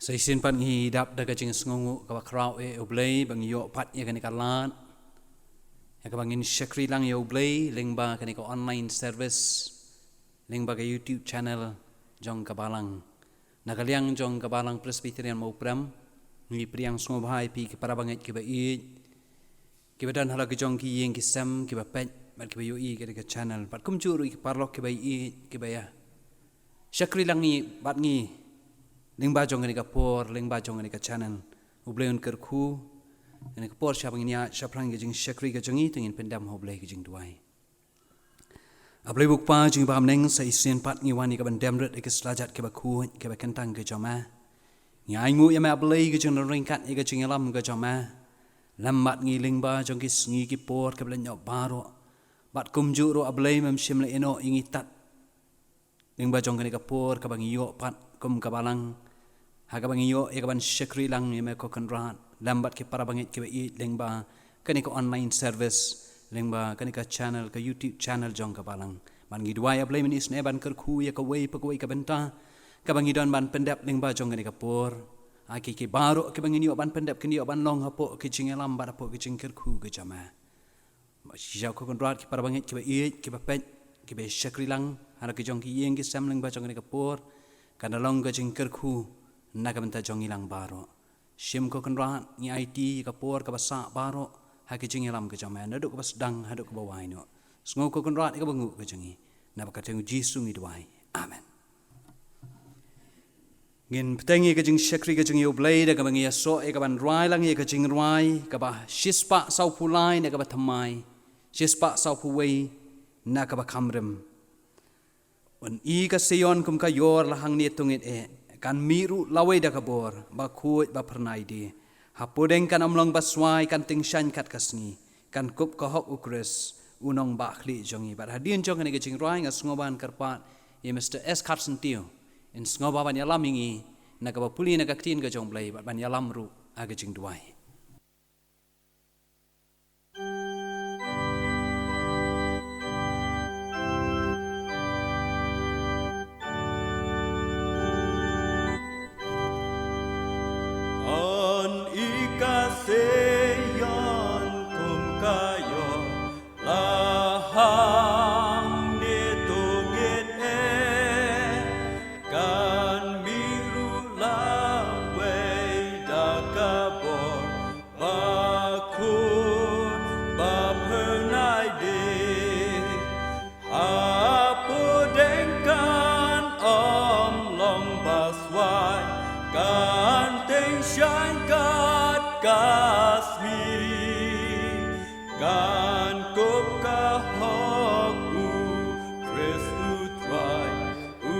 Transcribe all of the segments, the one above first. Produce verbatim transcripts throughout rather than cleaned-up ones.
Sa shisien pat ngi dap da ka jingsngewnguh kaba khraw eh, U Blei, ba ngi ïoh pat ïa kane ka lad, ïa kaba ngin shakri lang ïa U Blei lyngba kane ka online service, lyngba ka YouTube channel jong ka Balang. Na ka liang jong ka Balang Presbyterian Mawprem, ngi pdiang sngewbha ïa phi ki para bangeit kiba ïeit, kiba don ha la ki jong ki ïing ki sem, kiba peit bad kiba ïohi ïa kane ka channel, bad kumjuh ruh ïa ki paralok kiba ïeit, kiba ïa shakri lang ïa bad ngi lyngba jong kane ka por, lyngba jong kane ka channel. U Blei un kyrkhu. Kane ka por shaba ngin ïaid shaphrang ka jingshakri ka jong ngi, to ngin pyndem ha U Blei ka jingduwai. A Blei U Kpa jong ngi ba ha bneng, sa shisien pat ngi wan ïa ka ban dem rit ïa ka sla jait kaba khuid, kaba kyntang ka jong me. Ngi ainguh ïa me A Blei ka jingryngkat ïa ka jingïalam ka jong me lem bad ngi lyngba jong ki sngi ki por kiba la ïoh baroh. Bad kumjuh ruh A Blei, mem shym la ïehnoh ïa ngi tad lyngba jong kane ka por kaba ngi ïoh pat kum ka Balang, ha kaba ngi ïoh ïa ka ban shakri lang ïa me ko Kynrad, lem bad ki para bangeit kiba ïeit lyngba kane ka online service, lyngba kane ka channel, ka YouTube channel jong ka Balang. Bad ngi duwai A Blei, men isynei ban kyrkhu ïa kawei pa kawei ka bynta kaba ngi don ban pyndep lyngba jong kane ka por. Ha ki, ki baroh kiba ngin ïoh ban pyndep, kin ïoh ban long hapoh ka jingïalam bad hapoh ka jingkyrkhu ka jong me. Shisha ko Kynrad, ki para bangeit kiba ïeit, kiba peit, kiba shakri lang ha la ki jong ki ïing ki sem lyngba jong kane ka por, kan da long ka jingkyrkhu na ka bynta jong ngi lang baroh. Shim ko Kynrad, ngi aiti ïa ka por kaba sah baroh ha ka jingïalam ka jong me, naduh kaba sdang haduh kaba wai noh. Sngew ko Kynrad ïa kaba nguh ka jong ngi, na ka kyrteng U Jisu ngi duwai. Amen. Ngin bteng ïa ka jingshakri ka jong ngi ïa U Blei da kaba ngi ïasoh ïa ka ban rwai lang ïa ka jingrwai kaba shispah sawphew lai na kaba thymmai, shispah sawphew wei na kaba kham rim. Un i ka Sion kum ka ïor la hangne tungit eh, kan mih ruh lawei da ka bor ba khuid ba phyrnai de. Ha pudeng kan ym long ba swai, kan tyngshaiñ kat ka sngi, kan kup ka hok U Khrist, U Nongbahkhlieh jong ngi. Bad hadien jong kane ka jingrwai, nga sngewbha ban kyrpad ïa Mister S Kharsyntiew, in sngewbha ban ïalam ïa ngi na kaba pule na ka ktien ka jong U Blei, bad ban ïalam ruh ha ka jingduwai. Yn i ka Sion kum ka ïor la hangne tungit eh, kan mih ruh lawei da ka bor ba khuid ba phyrnai de. Ha pudeng kan ym long ba swai, kan tyngshaiñ kat ka sngi, kan kup ka hok U Khrist U Trai, U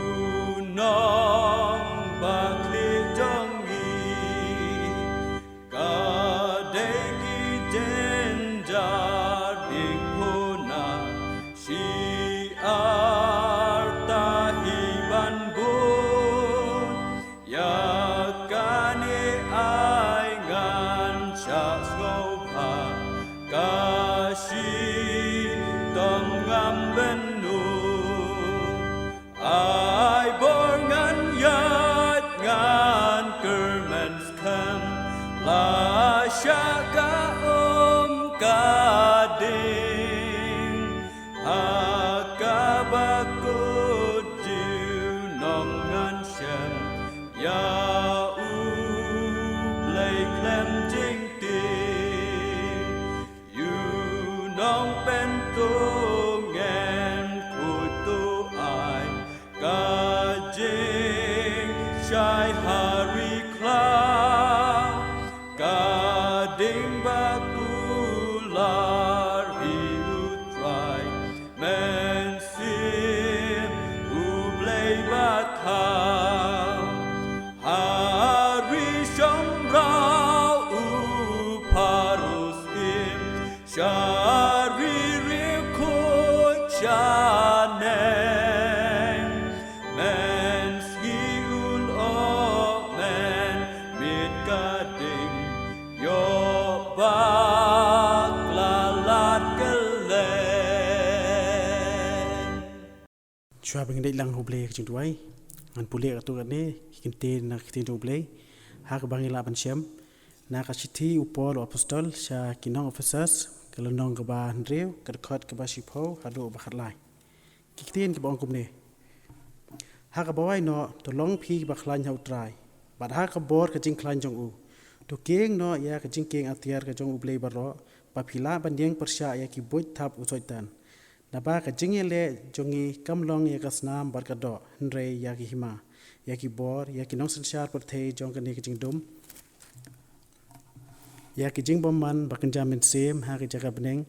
Nongbahkhlieh jong ngi. Ka dei ki jynjar dikpuna, shi ar tahi ban bun. Ïa kane ai ngan shah sngewbha, ka shitom ngam bynnud. Ai bor ngan ïaid ngan kyrmen skhem, lashai ka um ka ding. Ha kaba kut junom ngan shem, ïa U Blei khlem jingtip. Ïa u nongpynthor ngan kut to ai ka jingshai ha ri khlaw, ka ding ba kular hi U Trai, mynsiem U Blei ba thaw. Ha ri shong rau u pharo syiem, sha ri riewkhuid shaneng. Men sngi u lyoh, men miet ka ding, ïoh bakla lad kylleng. Shuwa ba ngin leit lang ha U Blei ha ka jingduwai, ngan pule katto katne ki kyntien na ka ktien jong U Blei. Ha kaba ngi lah ban shem na ka shithi u Paul u apostol sha ki nong Ephesus, ka lynnong kaba hynriew, ka dkhot kaba shiphew haduh ba khatlai. Ki ktien kiba ong kumne: Ha kaba wai noh, to long phi kiba khlaiñ ha u Trai, bad ha ka bor ka jingkhlaiñ jong u, to kieng noh ïa ka jingkieng atiar ka jong U Blei baroh, ba phi lah ban ïeng pyrshah ïa ki buit thap u Soitan. Naba ka jingïaleh jong ngi kam long ïa ka snam bad ka doh, hynrei ïa ki hima, ïa ki bor, ïa ki nongsynshar pyrthei jong kane ka jingdum, ïa ki jingbymman ba kynja mynsiem ha ka jaka bneng.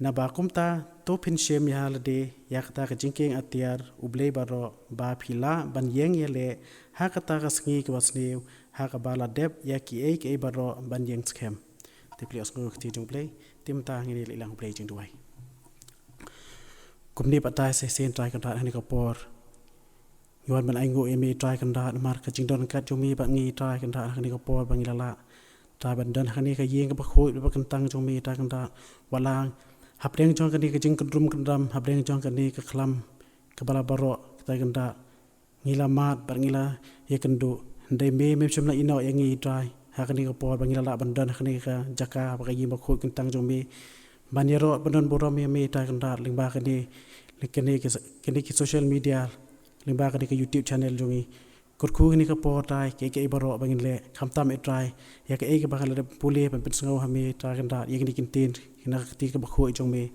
Naba kumta, to phin shem ïa lade ïa kata ka jingkieng atiar U Blei baroh, ba phi lah ban ïeng ïaleh ha kata ka sngi kaba sniew, ha kaba la dep ïa kiei kiei baroh ban ïeng skhem. Te phi ïohsngew ka ktien jong U Blei. Te mynta ngin ïa leit lang U Blei jingduwai. Kumne pat Trai, sa shisien Trai Kynrad, ha kane ka por ngi wan ban ainguh ïa me Trai Kynrad namar ka jingdon ryngkat jong me bad ngi Trai Kynrad, ha kane ka por ba ngi la lah Trai ban don ha kane ka ïing kaba khuid bad ba kyntang jong me Trai Kynrad. Wat la hapdeng jong kane ka jingkyndrum kyndram, hapdeng jong kane ka khlam kaba la baroh Trai Kynrad, ngi la mad bad ngi la ïakynduh, hynrei me, mem shym la ïehnoh ïa ngi Trai. Ha kane ka por ba ngi la lah ban don ha kane ka jaka bad ka ïing bakhuid kyntang jong me, ban ïaroh ban don burom ïa me Trai Kynrad, lyngba kane, kane ki, kane ki social media, lyngba kane ka YouTube channel jong ngi. Kyrkhu ha kane ka por Trai, kiei kiei baroh ba ngin leh, khamtam eh Trai ïa kaei kaba ka la dep pule ban pynsngew ha me Trai Kynrad, ïa kine ki ktien na ka ktien kaba khuid jong me.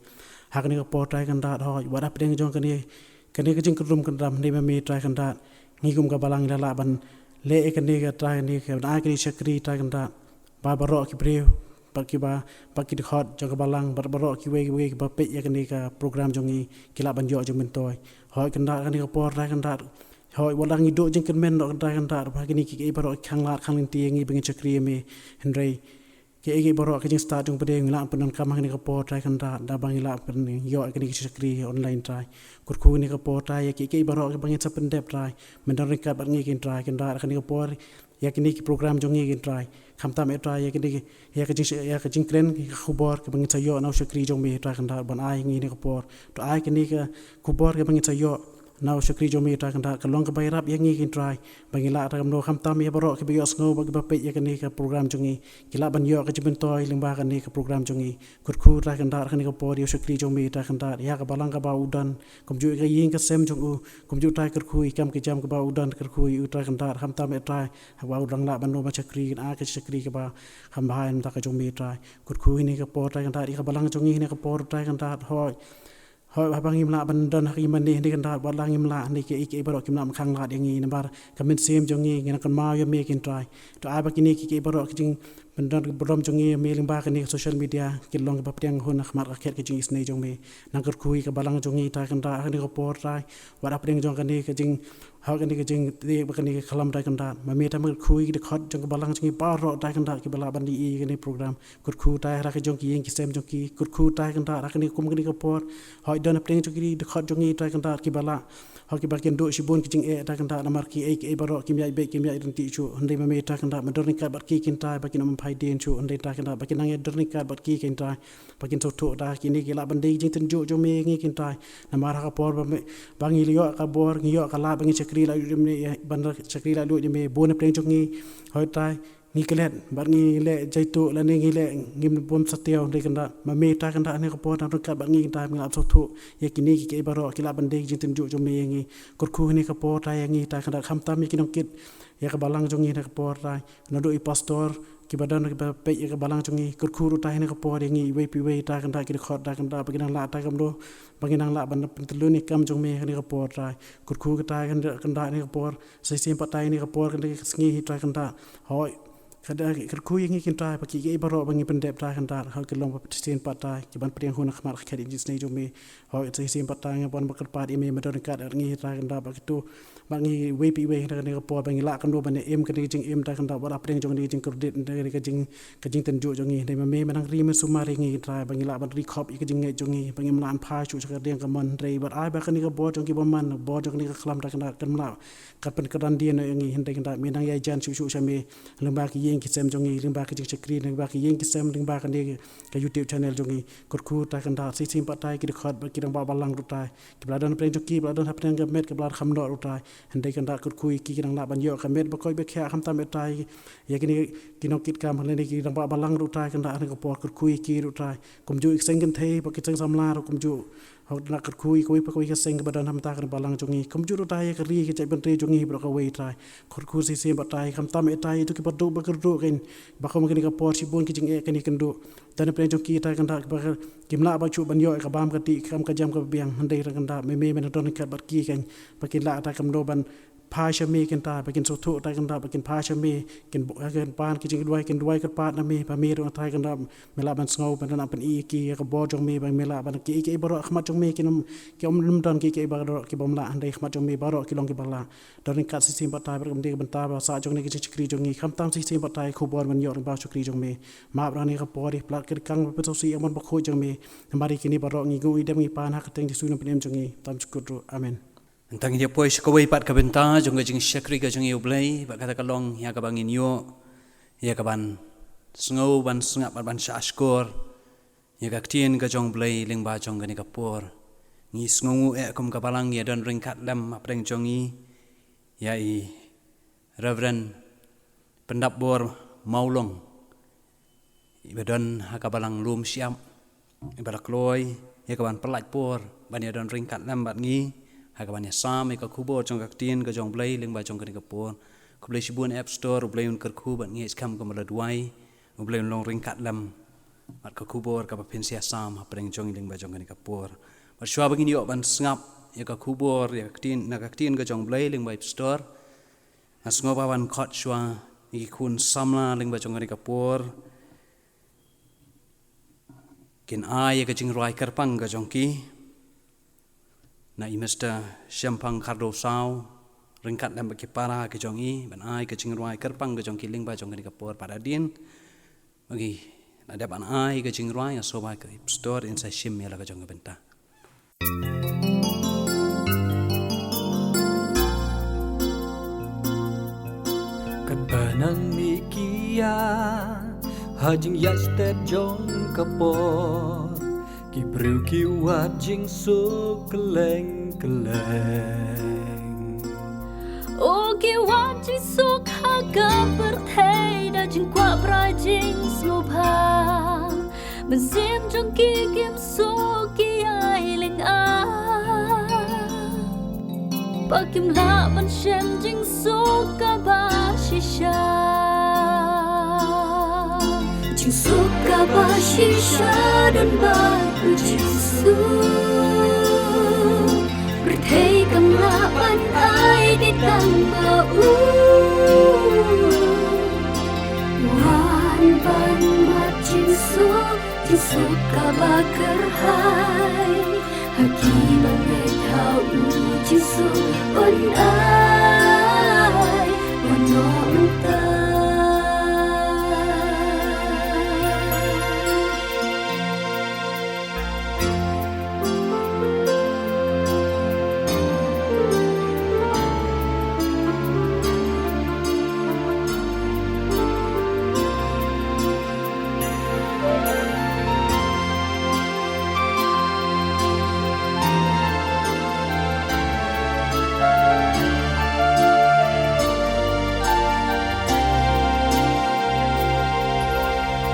Ha kane ka por Trai Kynrad, hooid, wat hapdeng jong kane, kane ka jingkyndrum kyndram, hynrei ma me Trai Kynrad, ngi kum ka balang ngi la lah ban leh ïa kane ka Trai, kane ka, ban ai kane ka shakri Trai Kynrad, ba baroh ki briew bad kiba, bad ki dkhot jong ka balang, bad baroh kiwei kiwei kiba peit ïa kane ka program jong ngi, ki lah ban ïoh jingmyntoi. Hooid Kynrad, ha kane ka por Trai Kynrad, hooid, wat la ngi duh jingkyrmen noh Trai Kynrad, ba kine kiei kiei baroh ki khanglad khanglynti ïa ngi ba ngin shakri ïa me, hynrei kiei kiei baroh ka jingstad jong pdeng ngi lah pyndonkam ha kane ka por Trai Kynrad, da ba ngi lah pynïoh ïa kane ka shakri online Trai. Kyrkhu ha kane ka por Trai, ïa kiei kiei baroh kiba ngin sa pyndep Trai, men don ryngkat bad ngi Kynrad, Kynrad, ha kane ka por ïa kine ki program jong ngi Kynrad. Khamtam eh Trai, ïa kine ki, ïa ka jing, ïa ka jingkren, ïa ka khubor kaba ngin sa ïoh na u shakri jong me Trai Kynrad, ban ai ngi ha kane ka por. To ai kane ka khubor kaba ngin sa ïoh na u shakri jong me Trai Kynrad, ka long kaba ïarap ïa ngi Kynrad, ba ngin lah Trai kumno, khamtam ïa baroh kiba ïohsngew bad kiba peit ïa kane ka program jong ngi, ki lah ban ïoh ka jingmyntoi lyngba kane ka program jong ngi. Kyrkhu Trai Kynrad, ha kane ka por ïa u shakri jong me Trai Kynrad, ïa ka balang kaba u don, kumjuh ïa ka ïing ka sem jong u, kumjuh Trai kyrkhu ïa ki kam ki jam kaba u don, kyrkhu ïa u Trai Kynrad, khamtam eh Trai, haba u dang lah ban long ba shakri, kin ai ka shakri kaba kham bha na ka bynta ka jong me Trai. Kyrkhu ha kane ka por Trai Kynrad, ïa ka balang jong ngi ha kane ka por Trai Kynrad, hooid, hooid, haba ngim lah ban don ha ka ïing mane ha kane Kynrad, wat la ngim lah, ha kine kiei kiei baroh kim lah ban khanglad ïa ngi, namar ka mynsiem jong ngi, ngi nang kynmaw ïa me Kynrad. To ai ba kine kiei kiei baroh ka jing, ban don ka burom jong ngi ïa me lyngba kane ka social media, kin long kaba pdiang hun ha khmat ka khet ka jingisynei jong me. Nang kyrkhu ïa ka balang jong ngi Trai Kynrad, ha kane ka por Trai, wat hapdeng jong kane ka jing, ha kane ka jing, kane ka khlam Trai Kynrad, ma me Trai, ma kyrkhu ïa ki dkhot jong ka balang jong ngi baroh Trai Kynrad, kiba lah ban ïohi ïa kane program. Kyrkhu Trai ha ka jong ki ïing ki sem jong ki, kyrkhu Trai Kynrad, ha kane kum kane ka por, hooid, don hapdeng jong ki dkhot jong ngi Trai Kynrad, kiba lah, hooid, kiba kin duh shibun ki jingeh Trai Kynrad, namar kiei kiei baroh kim ïaid beit kim ïaid ryntih shuh, hynrei ma me Trai Kynrad, men don ryngkat bad ki Kynrad, ba kin ym phai dien shuh, hynrei Trai Kynrad, ba kin nang ïadon ryngkat bad ki Kynrad, ba kin sngewthuh da kine ki lah ban dei ka jingtynjuh jong me ïa ngi Kynrad. Namar ha ka por ba me, ba ngi ïoh ka bor, ngi ïoh ka lad ba ngin shakri laitluid ïa me, ban shakri laitluid ïa me, bun hapdeng jong ngi, hooid Trai, ngi klet bad ngi leh jaituh lane ngi leh, ngim bym satia, hynrei Kynrad, ma me Trai Kynrad, ha kane ka por nang ryngkat bad ngi Kynrad, ba ngin lah sngewthuh ïa kine kiei kiei baroh ki lah ban dei ka jingtynjuh jong me ïa ngi. Kyrkhu ha kane ka por Trai ïa ngi Trai Kynrad, khamtam ïa ki nongkit ïa ka balang jong ngi ha kane ka por Trai, naduh i pastor, kiba don kiba peit ïa ka balang jong ngi, kyrkhu ruh Trai ha kane ka por ïa ngi iwei pa iwei Trai Kynrad, ki dkhot Trai Kynrad, ba kin nang lah Trai kumno, ba kin nang lah ban pyntyllun ïa ka kam jong me ha kane ka por Trai. Kyrkhu ka Trai Kynrad, Kynrad, ha kane ka por, sa shisien pat Trai ha kane ka por, kane ka sngi hi Trai Kynrad, hooid, ka da kyrkhu ïa ngi Kynrad, ba kiei kiei baroh ba ngi pyndep Trai Kynrad, hooid, kin long ba shisien pat Trai, ki ban pdiang hun ha khmat ka khet ka jingisynei jong me. Hooid, sa shisien pat Trai ngi wan ban kyrpad ïa me, men don ryngkat bad ngi Trai Kynrad, ba kito, bad ngi iwei pa iwei ha kane ka por, ba ngi lah kumno ban im kane ka jingim Trai Kynrad, wat hapdeng jong kane ka jingkordit, kane ka jing, ka jingtynjuh jong ngi, hynrei ma me, men nang ri men sumar ïa ngi Trai, ba ngi lah ban ri khop ïa ka jingngeit jong ngi, ba ngim lah ban phai shuh sha ka diang ka mon, hynrei wat ai ba kane ka bor jong ki bymman, bor jong kane ka khlam Trai Kynrad, kan ym lah, kan pynkyrdan dien noh ïa ngi, hynrei Kynrad, men nang ïai jan shuh shuh sha me, lyngba ki ïing ki sem jong ngi lyngba ka jingshakri, lyngba ki ïing ki sem, lyngba kane ka YouTube channel jong ngi. Kyrkhu utai kynda shisien pat utai ki dkhot bad ki rangbah balang ruh utai kiba la don hapdeng jong ki, ba la don hapdeng ka met kaba la kham noh ruh utai. Hynrei kynda kyrkhu ïa ki, ki nang lah ban ïoh ka met ba koit ba khiah. Khamtam utai ïa kine ki nongkitkam lane ki rangbah balang ruh utai kynda ha kane ka por, kyrkhu ïa ki ruh utai. Kumjuh ïa ki seng kynthei bad ki seng samla ruh kumjuh. Hok, nang kyrkhu ïa kawei pa kawei ka seng kaba don ha mynta kane ka balang jong ngi. Kumjuh ruh utai ïa ka ri, ka jaitbynriew jong ngi baroh kawei utai. Kyrkhu shisien pat utai, khamtam utai ïa kito kiba duk ba kyrduh kein, ba kum kane ka por shibun ki jingeh kane kynduh. Don hapdeng jong ki utai kynda ba kim lah ba shuh ban ïoh ïa ka bam ka dih, ka kam ka jam kaba biang. Hynrei kynda me, me, men don ryngkat bad ki kein, ba kin lah utai kumno ban phai sha me kynda, ba kin sngewthuh utai kynda, ba kin phai sha me, kin bu-, kin pan ki jingduwai, kin duwai kyrpad na me, ba me ruh utai kynda me lah ban sngew, ban nang pyni ïa ki ïa ka bor jong me, ba me lah ban ki, ki baroh ha khmat jong me kin ym, ki ym don ki, ki baroh ki bym lah, hynrei ha khmat jong me baroh ki long kiba lah. Don ryngkat shisien pat utai bad kumne ka bynta ba sah jong kane ka jingshakri jong ngi, khamtam shisien pat utai khubor ban ïoh lyngba u shakri jong me. Map ïa kane ka por, ïa pynlait kyrkang ba pynsngewsih ïa ka mon bakhuid jong me. Namar ïa kine baroh ngi nguh ngi dem ngi pan ha ka kyrteng Jisu Nongpynim jong ngi, tam shu kut ruh. Amen. Tang ïa poi sha kawei pat ka bynta jong ka jingshakri ka jong ngi ïa U Blei, bad kata ka long ïa kaba ngin ïoh ïa kaban sngew, ban sngap bad ban shah shkor ïa ka ktien ka jong U Blei lyngba jong kane ka por. Ngi sngewnguh eh kum ka balang ïa don ryngkat lem hapdeng jong ngi ïa i Reverend Pyndapbor Mawlong, iba don ha ka balang lum shyiap, iba la kloi ïa kaban pynlait por ban ïa don ryngkat lem bad ngi ha kaban ïa sam ïa ka khubor jong ka ktien ka jong U Blei lyngba jong kane ka por. Khublei shibun eh Pastor, U Blei un kyrkhu bad ngi, ïa skhem kumba la duwai, U Blei un long ryngkat lem bad ka khubor kaba phin sa ïa sam hapdeng jong ngi lyngba jong kane ka por. Bad shuwa ba ngin ïoh ban sngap ïa ka khubor, ïa ka ktien, na ka ktien ka jong U Blei lyngba i Pastor, nga sngewbha ban khot shuwa ïa ki khun samla lyngba jong kane ka por. Kin ai ïa ka jingrwai kyrpang ka jong ki na i Mister Shemphang Khardosaw, ryngkat lem bad ki para ki jong i, ban ai ka jingrwai kyrpang ka jong ki lyngba jong kane ka por. Pat hadien ba ki la dep ban ai ka jingrwai, nga sngewbha ïa i Pastor in sa shim ïa la ka jong ka bynta. Katba nang mih ki ïa ha jingïastet jong ka por, ki briew ki wad jingsuk kylleng kylleng. O ki wad jingsuk ha ka pyrthei da jingkwah brai jingsngewbha. Mynsiem jong ki kim suk ki ïai lynga, ba kim lah ban shem jingsuk kaba shisha. Jingsuk kaba shisha don bad U Jisu. Pyrthei kam lah ban ai dei tang ma u. Wan ban mad jingsuk, jingsuk kaba kyrhai. Ha ki bangeit ha U Jisu un ai, un noh mynta.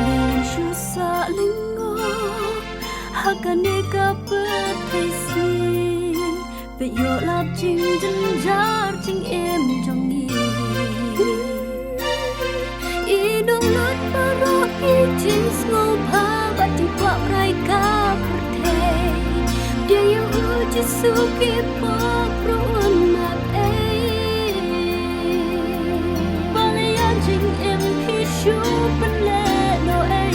Lyngngoh sha lyngngoh ha kane ka pyrthei sien. Peit ïoh lap jingjynjar jingim jong ngi. I don lut baroh ki jingsngewbha bad jingkwah brai ka pyrthei. Dei ïa U Jisu ki pop ruh un map ei. Balei ïa jingim phi shu pynlehnoh ei?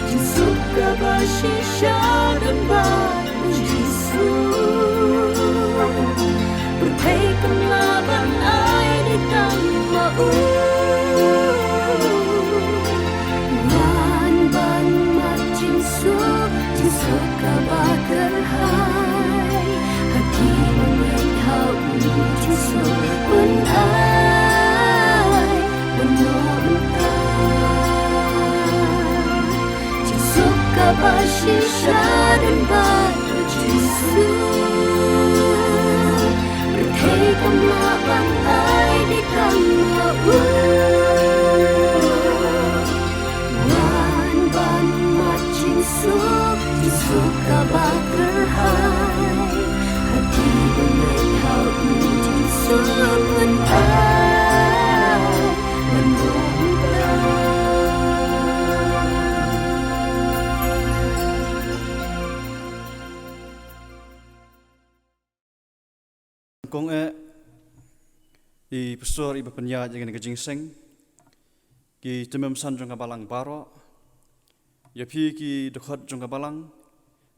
Jingsuk kaba shisha don bad U Jisu. Pyrthei kam lah ban ai dei tang ma u. Wan ban mad jingsuk, jingsuk kaba kyrhai. Ha ki bangeit ha U Jisu un ai. Kong eh, i pastor iba pynïaid ïa kane ka jingïaseng, ki tymmen san jong ka balang baroh, ïa phi ki dkhot jong ka balang,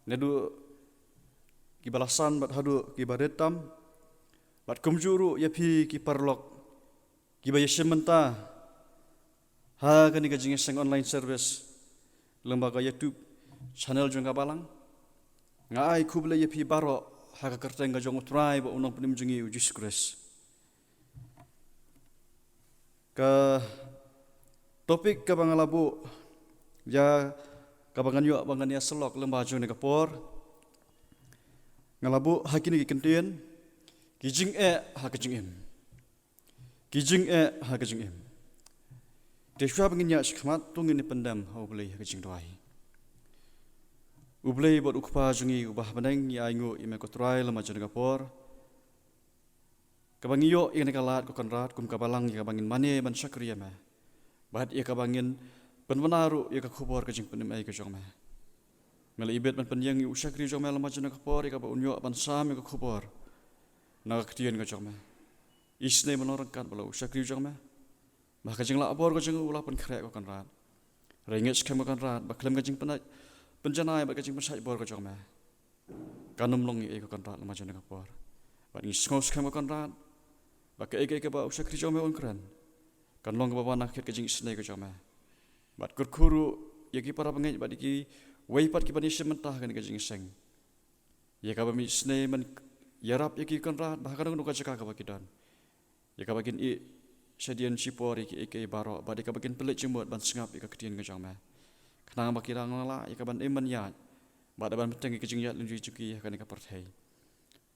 naduh kiba la san bad haduh kiba rit tam, bad kumjuh ruh ïa phi ki paralok kiba ïashim bynta ha kane ka jingïaseng online service lyngba ka YouTube channel jong ka balang. Nga ai khublei ïa phi baroh ha ka kyrteng ka jong U Trai bad U Nongpynim jong ngi U Jisu Khrist. Ka topic kaba nga la buh ïa kaba ngan ïoh ba ngan ïasyllok lyngba jong kane ka por, nga la buh ha kine ki kyntien: Ki jingeh ha ka jingim. Ki jingeh ha ka jingim. Te shuwa ba ngin ïaid shakhmat, to ngin ïa pyndem ha U Blei ha ka jingduwai. U Blei bad U Kpa jong ngi uba ha bneng, ngi ainguh ïa me ko Trai lyngba jong kane ka por, kaba ngi ïoh ïa kane ka lad ko Kynrad kum ka balang ïa kaba ngin mane ban shakri ïa me, bad ïa kaba ngin pynbna ruh ïa ka khubor ka jingpynim ei ka jong me. Me la ibit ban pynïeng ïa u shakri jong me lyngba jong kane ka por ïa kaba un ïoh ban sam ïa ka khubor na ka ktien ka jong me. Isynei ban long ryngkat bad u shakri jong me, ba ha ka jinglah bor ka jong u la pynkhreh ko Kynrad. Hynrei ngeit skhem ko Kynrad ba khlem ka jingpynjanai bad ka jingpynshait bor ka jong me, kan ym long ei ei ko Kynrad lyngba jong kane ka por. Bad ngi sngew skhem ko Kynrad ba kaei kaei kaba u shakri jong me un kren, kan long kaba wan na ka khet ka jingisynei ka jong me. Bad kyrkhu ruh ïa ki para bangeit bad ïa kiwei pat kiban ïashim bynta ha kane ka jingïaseng, ïa kaba mih isynei men ïarap ïa ki ko Kynrad ba ha kano kano ka jaka kaba ki don, ïa kaba kin ïeh shadien shipor ïa kiei kiei baroh, bad ïa kaba kin pynleit jingmut ban sngap ïa ka ktien ka jong me, khnang ba ki dang lah ïa kaban im ban ïaid bad ban bteng ïa ka jingïaid lynti jong ki ha kane ka pyrthei.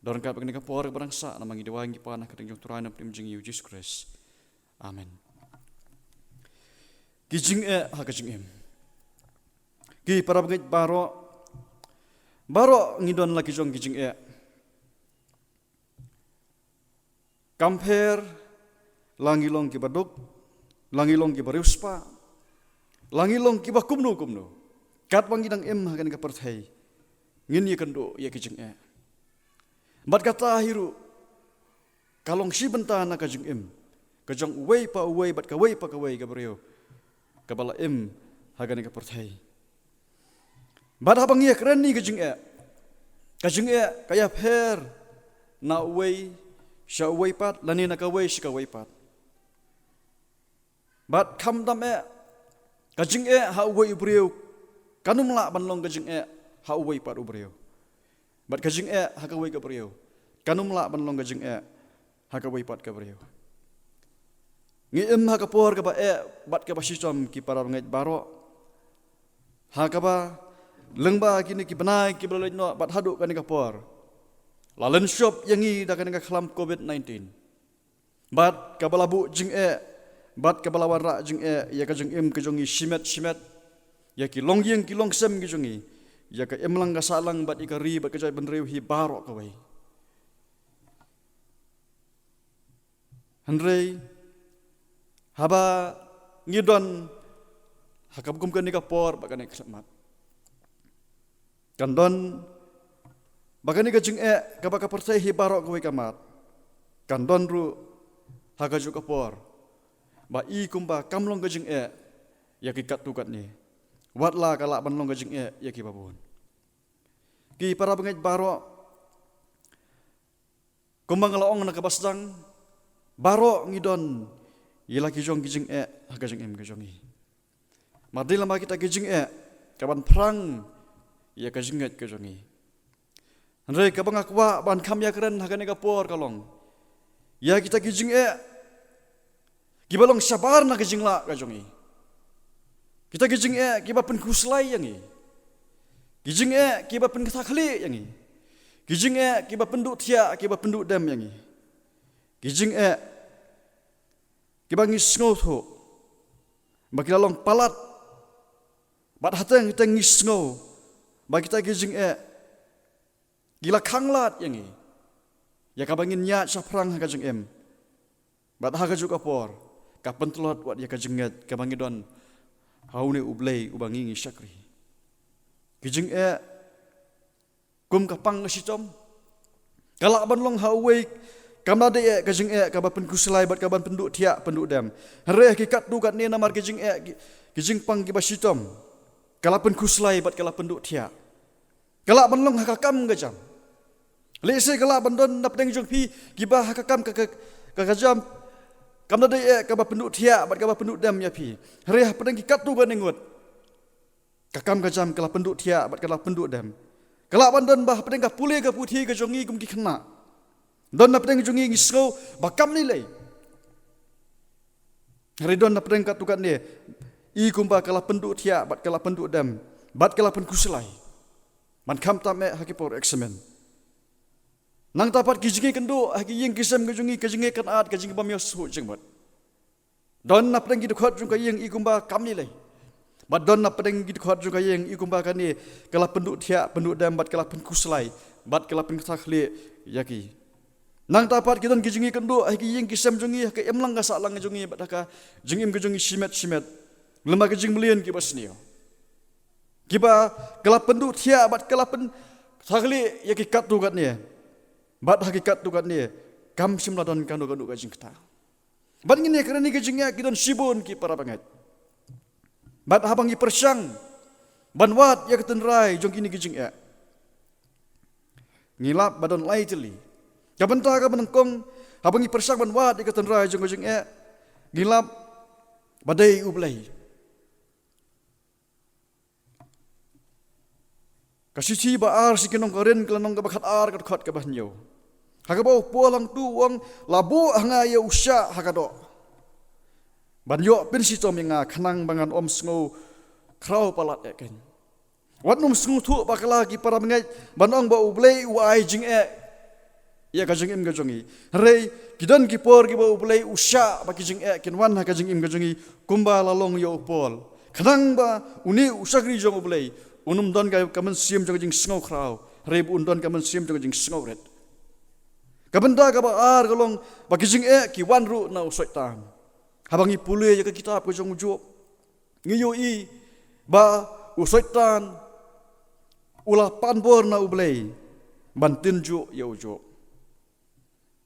Don ryngkat bad kane ka por kaba dang sah, namar ngi duwai ngi pan ha ka kyrteng jong U Trai Nongpynim jong ngi U Jisu Khrist. Amen. Ki jingeh ha ka jingim. Ki para bangeit baroh, baroh ngi don la ki jong ki jingeh. Kam pher la ngi long kiba duk, la ngi long kiba riewspah, la ngi long kiba kumno kumno, katba ngi dang im ha kane ka pyrthei, ngin ïakynduh ïa ki jingeh. Bad kata hi ruh ka long shi bynta na ka jingim ka jong uwei pa uwei bad kawei pa kawei ka briew kaba la im ha kane ka pyrthei. Bad haba ngi ïakren ïa ka jingeh, ka jingeh ka ïapher na uwei sha uwei pat lane na kawei sha kawei pat. Bad khamtam eh, ka jingeh ha uwei u briew kan ym lah ban long ka jingeh ha uwei pat u briew. Bad ka jingeh ha kawei ka briew kan ym lah ban long ka jingeh ha kawei pat ka briew. Ngi im ha ka por kaba eh bad kaba shitom ki para bangeit baroh, ha kaba lyngba kine ki bnai kiba la leit noh bad haduh kane ka por, la lynshop ïa ngi da kane ka khlam covid nineteen. Bad kaba la buh jingeh, bad kaba la wanrah jingeh ïa ka jingim ka jong ngi shimet shimet, ïa ki longïing ki longsem ki jong ngi, ïa ka imlang ka sahlang bad ïa ka ri bad ka jaitbynriew hi baroh kawei. Hynrei haba ngi don ha kaba kum kane ka por bad kane ka khmat, kan don ba kane ka jingeh kaba ka pyrthei hi baroh kawei ka mad, kan don ruh ha kajuh ka por ba i kumba kam long ka jingeh ïa ki katto katne, wat la ka lah ban long ka jingeh ïa kiba bun. Ki para bangeit baroh, kumba nga la ong na kaba sdang, baroh ngi don ïa la ki jong ki jingeh ha ka jingim ka jong ngi. Mar dei lama kita ki jingeh kaban phrang ïa ka jingngeit ka jong ngi. Hynrei kaba nga kwah ban kham ïakren ha kane ka por ka long ïa kita ki jingeh kiba long shabar na ka jinglah ka jong ngi. Kita ki jingeh kiba pynkhuslai ïa ngi. Ki jingeh kiba pynkthah khlieh ïa ngi. Ki jingeh kiba pynduh thiah, kiba pynduh dem ïa ngi. Ki jingeh kiba ngi sngewthuh ba ki la long palat, bad hateng hateng ngi sngew ba kita ki jingeh ki la khanglad ïa ngi, ïa kaba ngin ïaid shaphrang ha ka jingim. Bad ha kajuh ka por ka pyntlot wat ïa ka jingngeit kaba ngi don ha une U Blei uba ngi ngi shakri. Ki jingeh kum ka pang ka shitom ka lah ban long ha uwei Kam da dei eh ka jingeh kaba pynkhuslai bad kaba pynduh thiah pynduh dem. Hynrei ha ki katto katne namar ki jingeh ki, ki jingpang kiba shitom, ka la pynkhuslai bad ka la pynduh thiah. Ka lah ban long ha ka kam ka jam. Lehse ka lah ban don na pdeng jong phi kiba ha ka kam ka, ka, ka, ka jam kam da dei eh kaba pynduh thiah bad kaba pynduh dem ïa phi. Hynrei ha pdeng ki katto katne ngut, ka kam ka jam ka la pynduh thiah bad ka la pynduh dem. Ka lah ban don ba ha pdeng ka pule ka puthi ka jong ngi kum ki khynnah, don na pdeng jong ngi ngi sngew ba kam lei lei. Hynrei don na pdeng katto katne i kumba ka la pynduh thiah bad ka la pynduh dem bad ka la pynkhuslai. Ban kham tam eh ha ki por eksamin. Nangta pat ki jingïakynduh ha ki ïing ki sem ka jong ngi, ka jingïakynad, ka jingbym ïohsngew jingmut. Don na pdeng ki dkhot jong ka ïing i kumba kam lei lei. Bad don na pdeng ki dkhot jong ka ïing i kumba kane ka la pynduh thiah pynduh dem bad ka la pynkhuslai bad ka la pynkhuslai ïa ki. Nangta pat ki don ki jingïakynduh ha ki ïing ki sem jong ngi, ha ka imlang ka sahlang jong ngi bad ha ka jingim ka jong ngi shimet shimet. Lem bad ki jingmlien kiba sniew, kiba ka la pynduh thiah bad ka la pynkhuslai ïa ki katto katne. Bad ha ki katto katne kam shym la don kano kano ka jingkynta. Bad ngin ïa kren ïa ka jingeh ki don shibun ki para bangeit. Bad haba ngi pyrshang ban wad ïa ka tynrai jong kine ki jingeh, ngi lap ba don lai tylli. Ka bynta kaba nyngkong, haba ngi pyrshang ban wad ïa ka tynrai jong ka jingeh, ngi lap ba dei U Blei. Ka shithi ba ar sha ki nong Korinth, ka lynnong kaba khatar, ka dkhot kaba hynñiew. Ha kaba u Paul hangtu u ong, la buh ha nga ïa u shiah ha ka doh ban ïoh pynshitom ïa nga khnang ba ngan ym sngew khraw palat eh keiñ. Wat nym sngewthuh bakla ki para bangeit ban ong ba U Blei u ai jingeh ïa ka jingim ka jong ngi. Hynrei ki don ki por kiba U Blei u shiah ba ki jingeh kin wan ha ka jingim ka jong ngi, kumba la long ïa u Paul. Khnang ba une u shakri jong U Blei un ym don ka, ka mynsiem jong ka jingsngew khraw, hynrei ba un don ka mynsiem jong ka jingsngew rit. Ka bynta kaba ar ka long ba ki jingeh ki wan ruh na u Soitan. Haba ngi pule ïa ka kitab ka jong u Job, ngi ïohi ba u Soitan u la pan bor na U Blei ban tynjuh ïa u Job.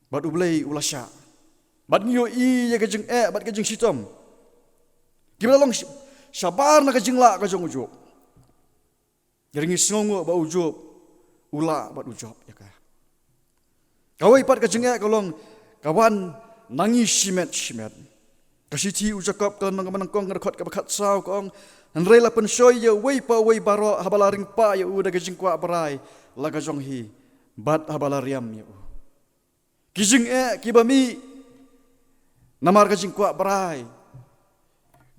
Bad U Blei u la shiah. Bad ngi ïohi ïa ka jingeh bad ka jingshitom kiba la long sh-, shabar na ka jinglah ka jong u Job. Hynrei ngi sngewnguh ba u Job u lah bad u jop ïa ka. Kawei pat ka jingeh ka long ka wan na ngi shimet shimet. Ka shithi u Jakob ka lynnong kaba nyngkong, ka dkhot kaba khatsaw, ka ong, hynrei la pynshoi ïa uwei pa uwei baroh haba la ring pah ïa u da ka jingkwah brai la ka jong hi, bad haba la riam ïa u. Ki jingeh kiba mih namar ka jingkwah brai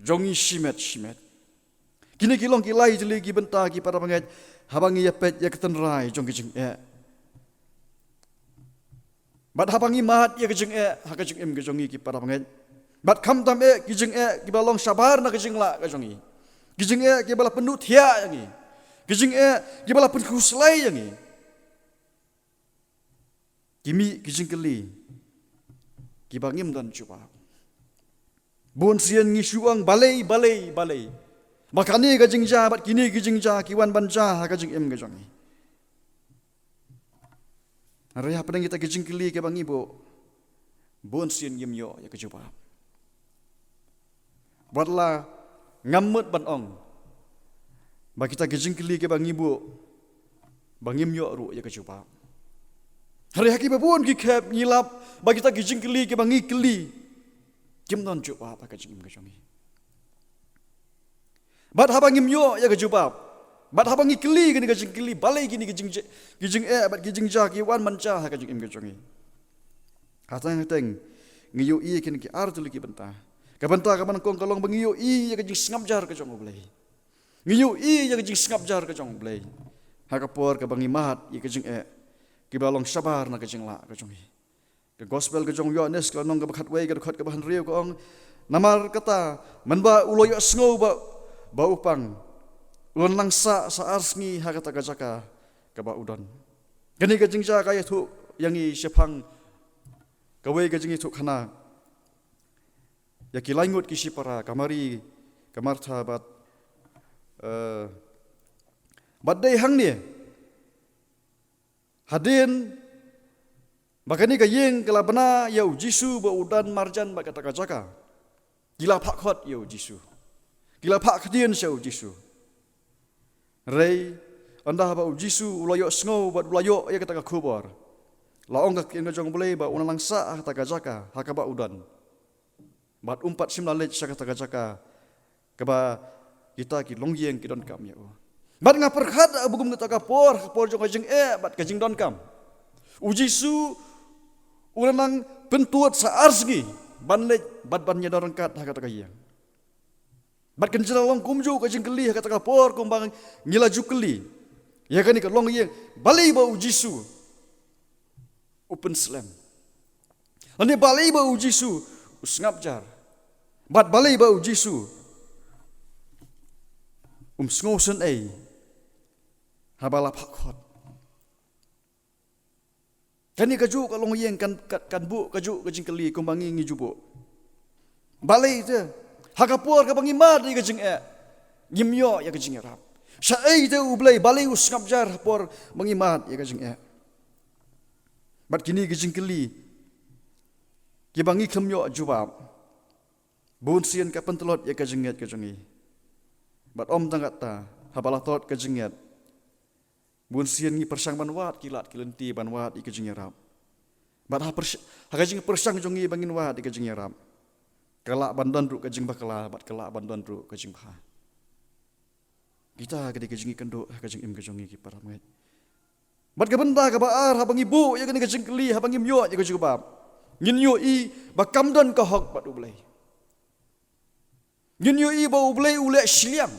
jong ngi shimet shimet. Kine ki long ki lai tylli ki bynta, ki para bangeit, haba ngi ïa peit ïa ka tynrai jong ki jingeh. Bad haba ngi mad ïa ka jingeh ha ka jingim ka jong ngi, ki para bangeit, bad khamtam eh ki jingeh kiba long shabar na ka jinglah ka jong ngi, ki jingeh kiba la pynduh thiah ïa ngi, ki jingeh kiba la pynkhuslai ïa ngi, ki mih ki jingkylli kiba ngim don jubab. Bun sien ngi shu ong balei, balei, balei ba kane ka jingjia bad kine ki jingjia ki wan ban jia ha ka jingim ka jong ngi. Hynrei hapdeng kita ki jingkylli kiba ngi buh, bun sien ngim ïoh ïa ka jubab. Wat la ngam mut ban ong ba kita ki jingkylli kiba ngi buh ba ngim ïoh ruh ïa ka jubab. Hynrei ha kiba bun ki khep ngi lap ba kita ki jingkylli kiba ngi kylli kim don jubab ha ka jingim ka jong ngi. Bad haba ngim ïoh ïa ka jubab, bad haba ngi kylli kane ka jingkylli, balei kine ki jingje-, ki jingeh bad ki jingjia ki wan ban jia ha ka jingim ka jong ngi, hateng hateng ngi ïohi kine ki ar tylli ki bynta. Ka bynta kaba nyngkong ka long ba ngi ïohi ïa ka jingsngap jar ka jong U Blei. Ngi ïohi ïa ka jingsngap jar ka jong U Blei ha ka por kaba ngi mad ïa ka jingeh kiba long shabar na ka jinglah ka jong ngi. Ka gospel ka jong u Ïoannis ka lynnong kaba khatwei, ka dkhot kaba hynriew, ka ong, namar kata mynba u la ïohsngew ba, ba u pang, u la nang sah sa ar sngi ha kata ka jaka kaba u don. Kane ka jingjia ka ïathuh ïa ngi shaphang kawei ka jingïathuhkhana ïa ki lai ngut ki shipara, ka Mari, ka Martha bad, eh, bad dei hangne. Hadien Ba kane ka ïing ka la bna ïa u Jisu ba u don marjan bad kata ka jaka. Ki la phah khot ïa u Jisu. Ki la phah ktien sha u Jisu. Hynrei ynda ba u Jisu u la ïohsngew bad u la ïoh ïa kata ka khubor, la ong ka ktien ka jong U Blei ba un nang sah ha kata ka jaka ha kaba u don. Bad um pat shym la leit sha kata ka jaka kaba kita ki longïing ki donkam ïa u. Bad nga pyrkhat ha ba kum kata ka por, ka por jong ka jingeh bad ka jingdonkam, u Jisu u la nang pyntud sa ar sngi ban leit bad ban ïadon ryngkat ha kata ka ïing. Bad kan jin long kumjuh ka jingkylli ha kata ka por kumba ngi la ju kylli ïa kane ka longïing, balei ba u Jisu u pynslem? Lane balei ba u Jisu u sngap jar? Bad balei ba u Jisu um sngewsynei haba la phah khot? Kane kajuh ka longïing kan, kan, kan buh kajuh ka jingkylli kumba ngi, ngi ju buh. Balei te ha ka por kaba ngi mad ïa ka jingeh ngim ïoh ïa ka jingïarap? Shaei te U Blei, balei u sngap jar ha por ba ngi mad ïa ka jingeh? Bad kine ki jingkylli kiba ngi khlem ïoh jubab, bun sien ka pyntlot ïa ka jingngeit ka jong ngi. Bad ym tang kata, haba la tlot ka jingngeit, bun sien ngi pyrshang ban wad ki lad ki lynti ban wad ïa ka jingïarap. Bad ha pyrsh-, ha ka jingpyrshang jong ngi ba ngin wad ïa ka jingïarap, ka lah ban don ruh ka jingbakla bad ka lah ban don ruh ka jingbha. Kita ka dei ka jingïakynduh ha ka jingim ka jong ngi ki para bangeit. Bad ka bynta kaba ar, haba ngi buh ïa kane ka jingkylli, haba ngim ïoh ïa ka jubab, ngin ïohi ba kam don ka hok bad U Blei. Ngin ïohi ba U Blei u leh shiliang.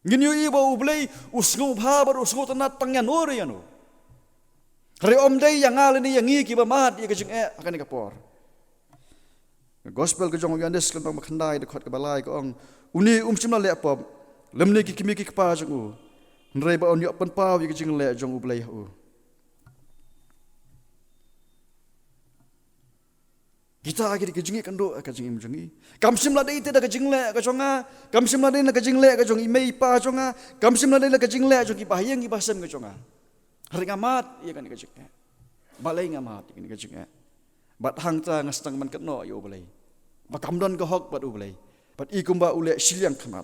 Ngin ïohi ba U Blei u sngewbha bad u sngewtynnad tang ïano re ïano. Hynrei ym dei ïa nga lane ïa ngi kiba mad ïa ka jingeh ha kane ka por. Gospel ka jong u Ïoannis lynnong ba khyndai dkhot kaba lai ka ong, une um shym la leh pop, lymne ki kmie ki kpa jong u, hynrei ba un ïoh pynpaw ïa ka jingleh jong U Blei ha u. Kita ki dei ki jingïakynduh ha ka jingim jong ngi. Kam shym la dei te da ka jingleh ka jong nga, kam shym la dei da ka jingleh ka jong i mei i pa jong nga, kam shym la dei da ka jingleh jong kiba ha ïing kiba ha sem ka jong nga. Hynrei nga mad ïa kane ka jingeh. Balei nga mad ïa kane ka jingeh? Bad hangta nga sdang ban kynnoh ïa U Blei ba kam don ka hok bad U Blei, bad i kumba u leh shiliang khmat.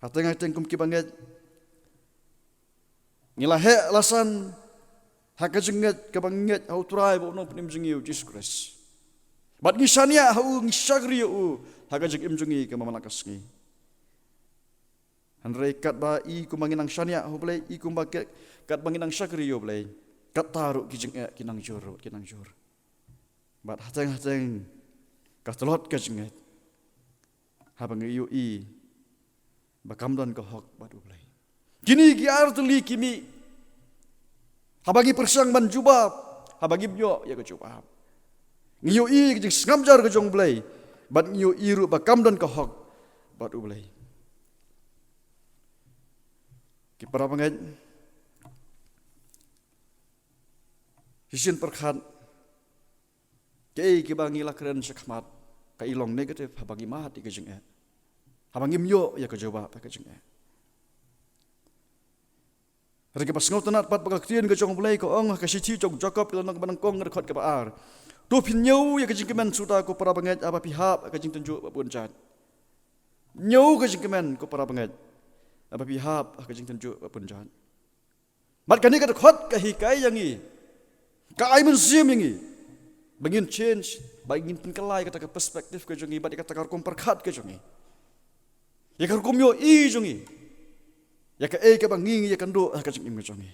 Hateng hateng kum kiba ngeit, ngi la heh la san ha ka jingngeit kaba ngeit ha U Trai bad U Nongpynim jong ngi U Jisu Khrist. Bad ngi shaniah ha u, ngi shakri ïa u ha ka jingim jong ngi ka man la ka sngi. Hynrei katba i kumba ngi nang shaniah ha U Blei, i kumba ke-, katba ngi nang shakri ïa U Blei, katta ruh ki jingeh ki nang jur, ki nang jur. Bad hateng hateng ka tlot ka jingngeit haba ngi ïohi ba kam don ka hok bad U Blei. Kine ki ar tylli ki mih haba ngi pyrshang ban jubab, haba ngim ïoh ïa ka jubab. Ngi ïohi ka jingsngap jar ka jong U Blei, bad ngi ïohi ruh ba kam don ka hok bad U Blei. Ki para bangeit, shisien pyrkhat, kaei kaba ngi la kren shakhmat ka i long negative haba ngi mad ïa ka jingeh, haba ngim ïoh ïa ka jubab ha ka jingeh. Hynrei kaba sngewtynnad pat ba ka ktien ka jong U Blei ka ong ha ka shithi jong u Jakob ka lynnong kaba nyngkong ka dkhot kaba ar, to phin ñiew ïa ka jingkmen suda ko para bangeit haba phi hap ha ka jingtynjuh bad bun jait. Ñiew ka jingkmen ko para bangeit haba phi hap ha ka jingtynjuh bad bun jait. Bad kane ka dkhot ka hikai ïa ngi, ka ai mynsiem ïa ngi ba ngin change, ba ngin pynkylla ïa kata ka perspective ka jong ngi bad ïa kata ka rukom pyrkhat ka jong ngi, ïa ka rukom ïohi jong ngi ïa kaei kaba ngi, ngi ïakynduh ha ka jingim ka jong ngi.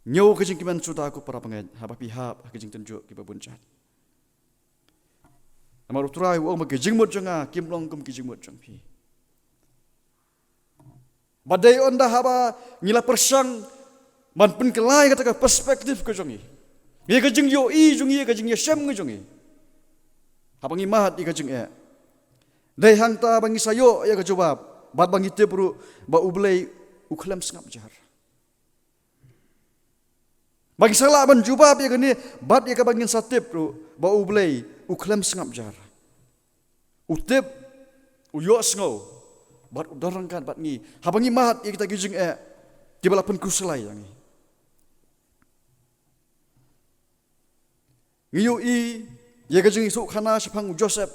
Ñiew ka jingkmen suda ko para bangeit haba phi hap ha ka jingtynjuh kiba bun jait. Namar U Trai u ong ba ki jingmut jong nga kim long kum ki jingmut jong phi. Ba dei ynda haba ngi la pyrshang ban pynkylla ïa kata ka perspective ka jong ngi, ïa ka jingïohi jong ngi, ïa ka jingïashem ka jong ngi, haba ngi mad ïa ka jingeh, dei hangta ba ngi sa ïoh ïa ka jubab bad ba ngi tip ruh ba U Blei u khlem sngap jar. Ba ngi sa lah ban jubab ïa kane bad ïa kaba ngin sa tip ruh ba U Blei u khlem sngap jar. U tip, u ïohsngew, Bad u don ryngkat bad ngi haba ngi mad ïa kita ki jingeh kiba la pynkhuslai ïa ngi. Ngi ïohi ïa ka jingïathuhkhana shaphang u Joseph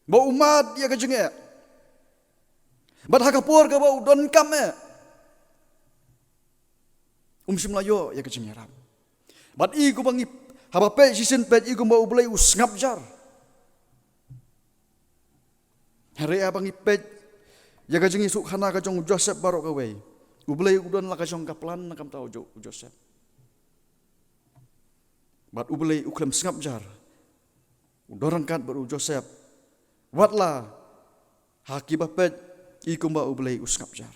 ba u mad ïa ka jingeh. Bad ha ka por kaba u donkam eh, um shym la ïoh ïa ka jingïarap. Bad i kumba ngi, haba peit shisien peit i kumba U Blei u sngap jar. Hynrei haba ngi peit ïa ka jingïathuhkhana ka jong u Joseph baroh kawei, U Blei u don la ka jong ka plan na ka bynta u Jo-, u Joseph. Bad U Blei u khlem sngap jar, u don ryngkat bad u Joseph. Wat la ha kiba peit i kumba U Blei u sngap jar.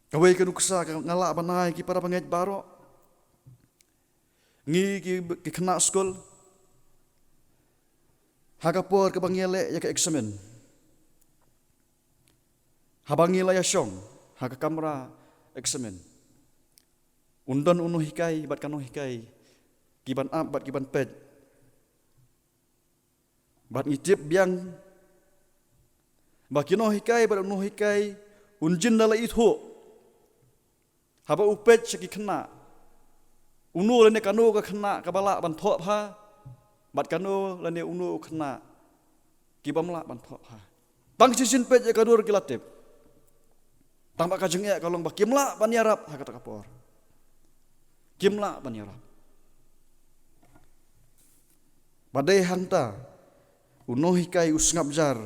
Kawei ka nuksa ka nga lah ban ai ki para bangeit baroh. Ngi ki, ki khynnah skul, ha ka por kaba ngi leh ïa ka eksamin, haba ngi la ïashong ha ka kamra eksamin, un don u nonghikai bad ka nonghikai ki ban ap bad ki ban peit. Bad ngi tip biang ba ki nonghikai bad u nonghikai un jin da la ithuh haba u peit sha ki khynnah, uno lane kano ka khynnah kaba lah ban thoh bha, bad kano lane uno u khynnah ki bym lah ban thoh bha. Tang shisien peit ïa ka dur ki la tip. Tang ba ka jingeh ka long ba kim lah ban ïarap ha kata ka por. Kim lah ban ïarap. Bad dei hangta u nonghikai u sngap jar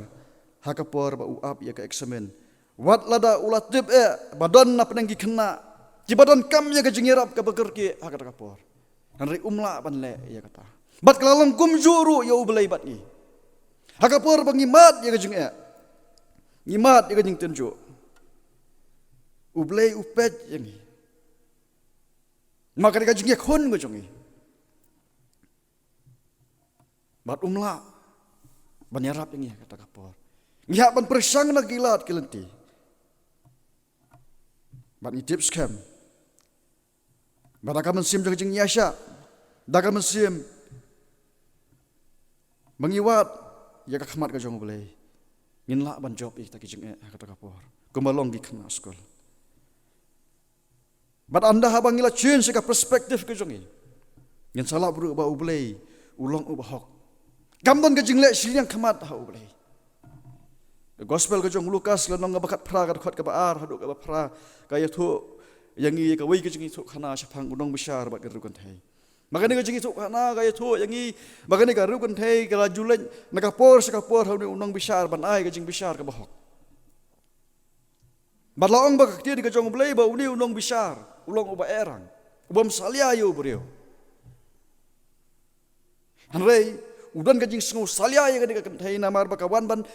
ha ka por ba u ap ïa ka eksamin. Wat lada u la tip eh ba don na pdeng ki khynnah kiba donkam ïa ka jingïarap kaba kyrkieh ha kata ka por, hynrei um lah ban leh ïa kata. Bad ka la long kumjuh ruh ïa U Blei bad ngi. Ha ka por ba ngi mad ïa ka jingeh, ngi mad ïa ka jingtynjuh, U Blei u peit ïa ngi. Ma ka dei ka jingïakhun ka jong ngi. Bad um lah ban ïarap ïa ngi ha kata ka por. Ngi hap ban pyrshang na ki lad ki lynti. Bad ngi tip skhem ba da ka mynsiem jong ka jingïaishah, da ka mynsiem ba ngi wad ïa ka khmat ka jong U Blei, ngin lah ban jop ïa kita ki jingeh ha kata ka por kumba long ki khynnah skul. Bad ynda haba ngi la change ïa ka perspective ka jong ngi, ngin sa lap ruh ba U Blei u long uba hok. Kam don ka jingleh shiliang khmat ha U Blei. Ka gospel ka jong u Lukas, ka lynnong kaba khatphra, ka dkhot kaba ar haduh kaba phra, ka ïathuh ïa ngi ïa kawei ka jingïathuhkhana shaphang u nongbishar bad ka riewkynthei. Ma kane ka jingïathuhkhana ka ïathuh ïa ngi ba kane ka riewkynthei ka la ju leit na ka por sha ka por ha une u nongbishar ban ai ka jingbishar kaba hok. Bad la ong ba ka ktien ka jong U Blei ba une u nongbishar u long uba eh rang, u bym salia ïa u briew. Hynrei u don ka jingsngew salia ïa kane ka kynthei namar ba ka wan ban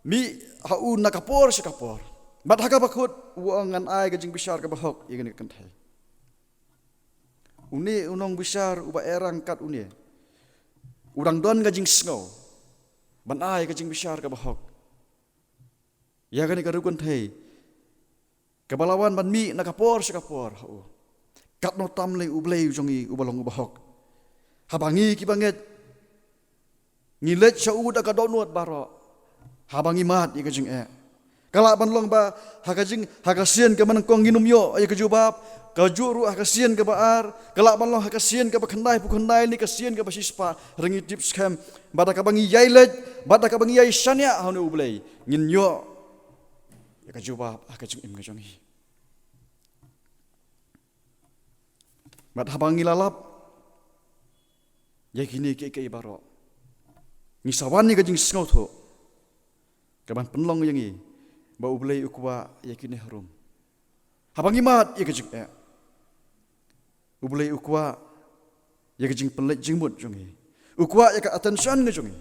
mih ha u na ka por sha ka por. Bad ha kaba kut u ong, ngan ai ka jingbishar kaba hok ïa kane ka kynthei. Une u nongbishar uba eh rang kat une u dang don ka jingsngew ban ai ka jingbishar kaba hok ïa kane ka riewkynthei kaba la wan ban mih na ka por sha ka por ha u. Katno tam lei U Blei u jong ngi uba long uba hok. Haba ngi kiba ngeit ngi leit sha u da ka dohnud baroh, haba ngi mad ïa ka jingeh, ka lah ban long ba ha ka jing, ha ka sien kaba nyngkong ngin ym ïoh ïa ka jubab. Kajuh ruh ha ka sien kaba ar ka lah ban long, ha ka sien kaba khyndai phew khyndai ne ka sien kaba shispah. Hynrei ngi tip skhem ba da kaba ngi ïai leit, ba da kaba ngi ïai shaniah ha une U Blei, ngin ïoh ïa ka jubab ha ka jingim ka jong ngi. Bad haba ngi la lap ïa kine kiei kiei baroh, ngi sa wan ïa ka jingsngewthuh kaban pynlong ïa ngi ba U Blei u kwah ïa kine harum. Haba ngi mad ïa ka jingeh, U Blei u kwah ïa ka jingpynleit jingmut jong ngi. U kwah ïa ka attention ka jong ngi.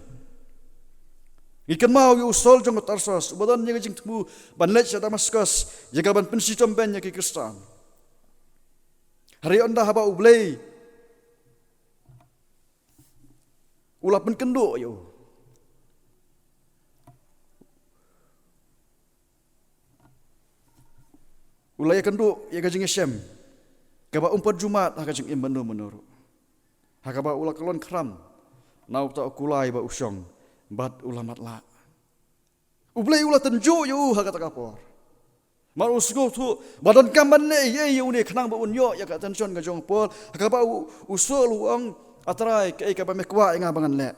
Ngi kynmaw ïa u Saul jong u Tarsus uba don ïa ka jingthmu ban leit sha Damaskus ïa kaban pynshitom beiñ ïa ki Khristan. Hynrei ynda haba U Blei u la pynkynduh ïa u, u la ïakynduh ïa ka jingïashem kaba um pat ju mad ha ka jingim mano mano ruh, ha kaba u la kyllon khram na uta u kulai ba u shong bad u la matlah. U Blei u la tynjuh ïa u ha kata ka por. Namar u sngewthuh ba donkam ban leh ei ei ïa une khnang ba un ïoh ïa ka attention ka jong u Paul. Ha kaba u, u Saul u ong, A Trai, kaei kaba me kwah ïa nga ba ngan leh?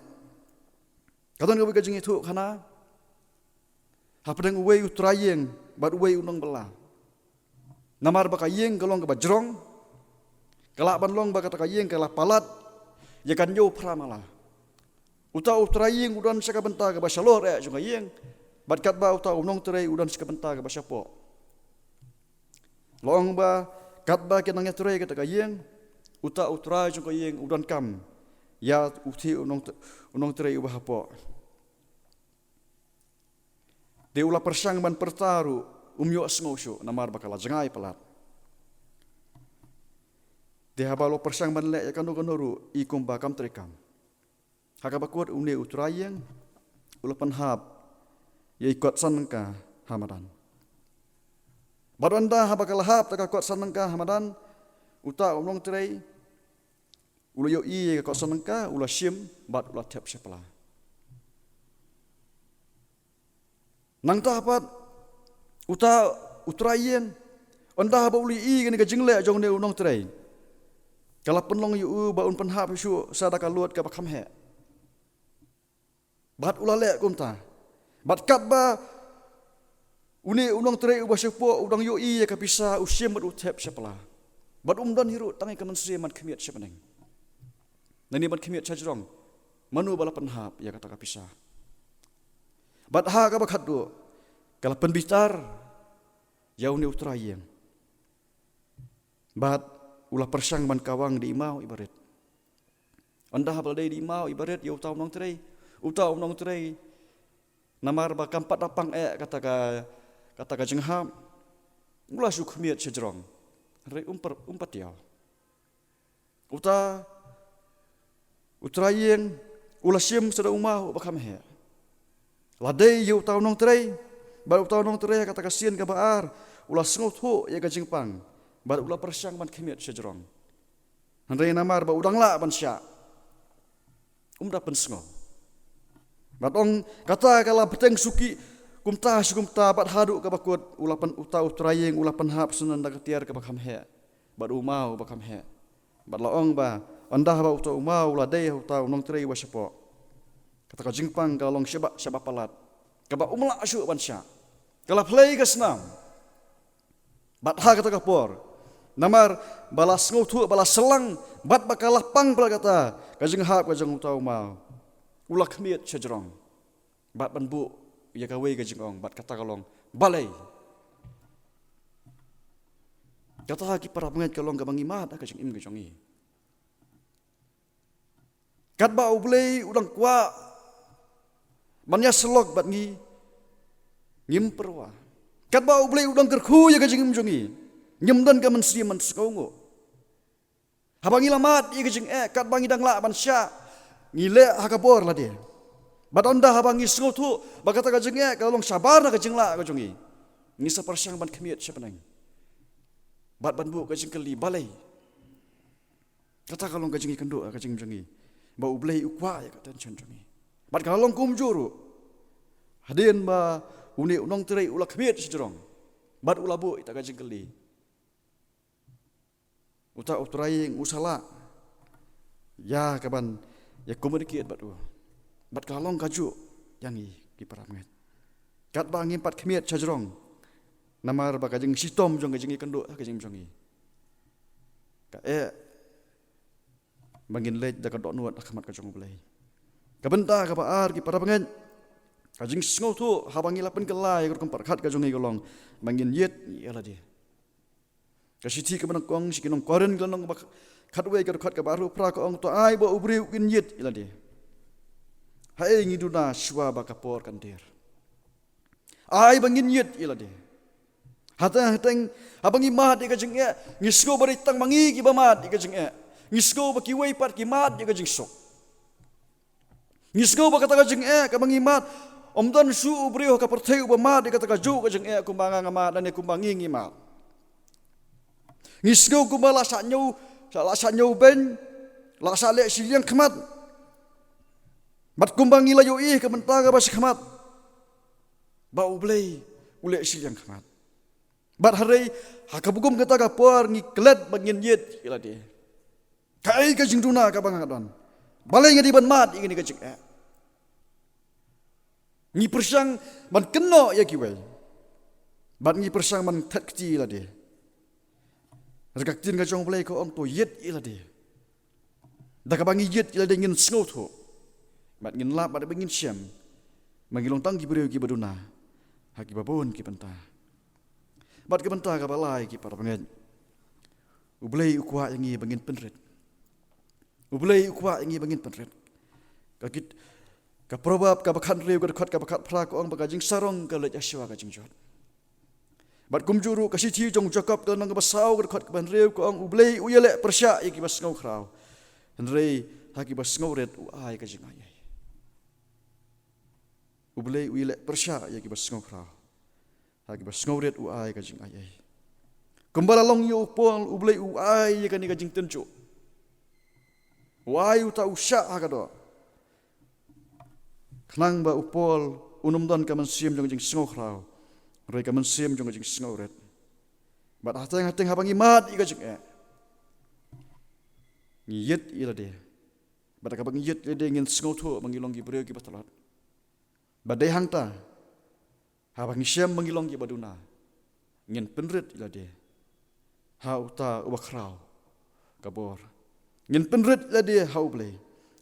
Ka don kawei ka jingïathuhkhana hapdeng uwei u trai ïing bad uwei u nongbylla. Namar ba ka ïing ka long kaba jrong, ka lah ban long ba kata ka ïing ka la palat ïa ka hynñiew phra mala. Uta u trai ïing u don sha ka bynta kaba shalor eh jong ka ïing, bad katba uta u nongtrei u don sha ka bynta kaba shapoh. La ong ba katba ki nang ïatrei kata ka ïing, uta u trai jong ka ïing u donkam ïa uta u nong, u nongtrei uba hapoh. Te u la pyrshang ban pyrta ruh, um ïohsngew shuh namar ba ka la jngai palat. Te haba la pyrshang ban leh ïa kano kano ruh, i kumba kam treikam. Ha kaba kut une u trai ïing u la pynhap ïa i kot san nangka ha madan. Bad ynda haba ka la hap ta ka kot san nangka ha madan, uta u nongtrei u la ïohi ïa ka kot san nangka, u la shim bad u la thep shapla. Nangta pat uta u trai ïing, ynda haba u la ïohi ïa kane ka jingleh jong une u nongtrei, ka la pynlong ïa u ba un pynhap shuh shuh sa da ka lut kaba kham heh. Bad u la leh kumta. Bad katba une u nongtrei uba shapoh u dang ïohi ïa ka pisa, u shim bad u thep shapla. Bad um don hi ruh tang ïa ka mynsiem ban khmied sha bneng. Nangne ban khmied sha jrong, mano ba la pynhap ïa kata ka pisa. Bad ha kaba khatduh, ka la pynbitar ïa une u trai ïing. Bad u la pyrshang ban kawang da i maw i barit. Ynda haba la dei da i maw i barit ïa uta u nongtrei, uta u nongtrei, namar ba kam pat da pang eh kata ka, kata ka jinghap, u la shu khmied sha jrong. Hynrei um pat, um pat ïaw. Uta u trai ïing u la shim sa da u maw uba kham heh. La dei ïa uta u nongtrei, bad uta u nongtrei ha kata ka sien kaba ar u la sngewthuh ïa ka jingpang, bad u la pyrshang ban khmied sha jrong. Hynrei namar ba u dang lah ban shah, um da pynsngew. Bad ong, kata ka la bteng suki kumta sha kumta, bad haduh kaba kut u la pyn, uta u trai ïing u la pynhap shuh na ka tiar kaba kham heh bad u maw uba kham heh. Bad la ong ba ynda haba uta u maw u la dei ha uta u nongtrei uba shapoh, kata ka jingpang ka la long shaba, shaba palat, kaba um lah shuh ban shah. Ka la plie ka snam. Bad ha kata ka por, namar ba la sngewthuh, ba la syllang, bad ba ka la pang palat kata ka jinghap ka jong uta u maw, u la khmied sha jrong bad ban buh ïa kawei ka jingong, bad kata ka long, Balei? Kata, ki para bangeit, ka long kaba ngi mad ha ka jingim ka jong ngi. Katba U Blei u dang kwah ban ïasyllok bad ngi, ngim pyrwa. Katba U Blei u dang kyrkhu ïa ka jingim jong ngi, ngim don ka mynsiem ban sngewnguh. Haba ngi la mad ïa ka jingeh, katba ngi dang lah ban shah, ngi leh ha ka bor lade. Bad ynda haba ngi sngewthuh ba kata ka jingeh ka long shabar na ka jinglah ka jong ngi, ngi sa pyrshang ban khmied sha bneng bad ban buh ka jingkylli, Balei? Kata ka long ka jingïakynduh ha ka jingim jong ngi, ba U Blei u kwah ïa ka attention jong ngi. Bad ka la long kumjuh ruh, hadien ba une u nongtrei u la khmied sha jrong bad u la buh ïa kata ka jingkylli, uta u trai ïing u sa lah ïa kaban ïa communicate bad u. Bad ka la long kajuh ïa ngi, ki para bangeit. Katba ngim pat khmied sha jrong, namar ba ka jingshitom jong ka jingïakynduh ha ka jingim jong ngi ka eh ba ngin leit da ka dohnud ha khmat ka jong U Blei. Ka bynta kaba ar, ki para bangeit, ka jingsngewthuh haba ngi la pynkylla ïa ka rukom pyrkhat ka jong ngi ka long ba ngin ïit ïa lade. Ka shithi kaba nyngkong sha ki nong Korinth, ka lynnong kaba khatwei, ka dkhot kaba arphew phra, ka ong, To ai ba u briew un ïit ïa lade. Haei ngi duna shuwa ba ka por kan dier? Ai ba ngin ïit ïa lade. Hata, hateng, haba ngi mad ïa ka jingeh, ngi sngew ba dei tang ma ngi kiba mad ïa ka jingeh. Ngi sngew ba kiwei pat ki mad ïa ka jingsuk. Ngi sngew ba kata ka jingeh kaba ngi mad, ym don shuh u briew ha ka pyrthei uba mad ïa kata kajuh ka jingeh kumba nga nga mad, lane kumba ngi ngi mad. Ngi sngew kumba la shah ñiew, la shah ñiewbeiñ, la shah leh shiliang khmat. Bad kumba ngi la ïohi ka bynta kaba shakhmat, ba U Blei u leh shiliang khmat. Bad hynrei ha kaba kum kata ka por ngi klet ba ngin ïit ïa lade. Kaei ka jingduna kaba nga don? Balei nga dei ban mad ïa kane ka jingeh? Ngi pyrshang ban kynnoh ïa kiwei, bad ngi pyrshang ban thet kti ïa lade. Hynrei ka ktien ka jong U Blei ka ong to ïit ïa lade. Da kaba ngi ïit ïa lade ngin sngewthuh, bad ngin lap, bad ba ngin shem ba ngi long tang ki briew kiba duna ha kiba bun ki bynta. Bad ka bynta kaba lai, ki para bangeit, U Blei u kwah ïa ngi ba ngin pynrit. U Blei u kwah ïa ngi ba ngin pynrit. Ka kit, ka Proverb kaba khathynriew, ka dkhot kaba khatphra ka ong ba ka jingsarong ka leit shuwa ka jingjot. Bad kumjuh ruh ka shithi jong u Jakob ka lynnong kaba saw, ka dkhot kaba hynriew ka ong, U Blei u ïaleh pyrshah ïa kiba sngewkhraw, hynrei ha kiba sngewrit u ai ka jingai ei. U Blei u ïaleh pyrshah ïa kiba sngewkhraw, ha kiba sngewrit u ai ka jingai ei. Kumba la long ïa u Paul, U Blei u ai ïa kane ka jingtynjuh. U ai uta u shah ha ka doh, khnang ba u Paul un ym don ka mynsiem jong ka jingsngewkhraw, hynrei ka mynsiem jong ka jingsngewrit. Bad hateng hateng haba ngi mad ïa ka jingeh, ngi ïit ïa lade. Bad kaba ngi ïit ïa lade ngin sngewthuh ba ngi long ki briew kiba tlot. Bad dei hangta, haba ngi shem ba ngi long kiba duna, ngin pynrit ïa lade ha uta uba khraw ka bor. Ngin pynrit ïa lade ha U Blei.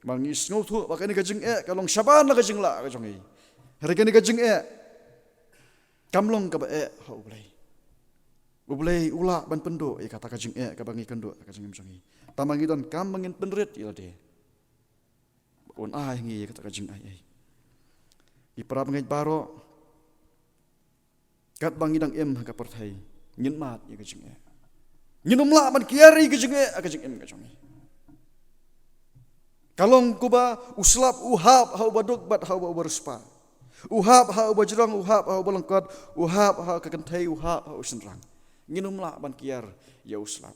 Ba ngi sngewthuh ba kane ka jingeh ka long shabar na ka jinglah ka jong ngi. Hynrei kane ka jingeh kam long kaba eh ha U Blei. U Blei u lah ban pynduh ïa kata ka jingeh kaba ngi kynduh ha ka jingim jong ngi. Tangba ngi donkam ba ngin pynrit ïa lade. Un ai ngi ïa kata ka jingai ei. Ki para bangeit baroh, katba ngi dang im ha ka pyrthei, ngin mad ïa ka jingeh. Ngin ym lah ban kiar ïa ka jingeh ha ka jingim ka jong ngi. Ka long kumba u slap u hap ha uba duk bad ha uba, uba riewspah. U hap ha uba jrong, u hap ha uba lyngkot, u hap ha ka kynthei, u hap ha u shynrang. Ngin ym lah ban kiar ïa u slap.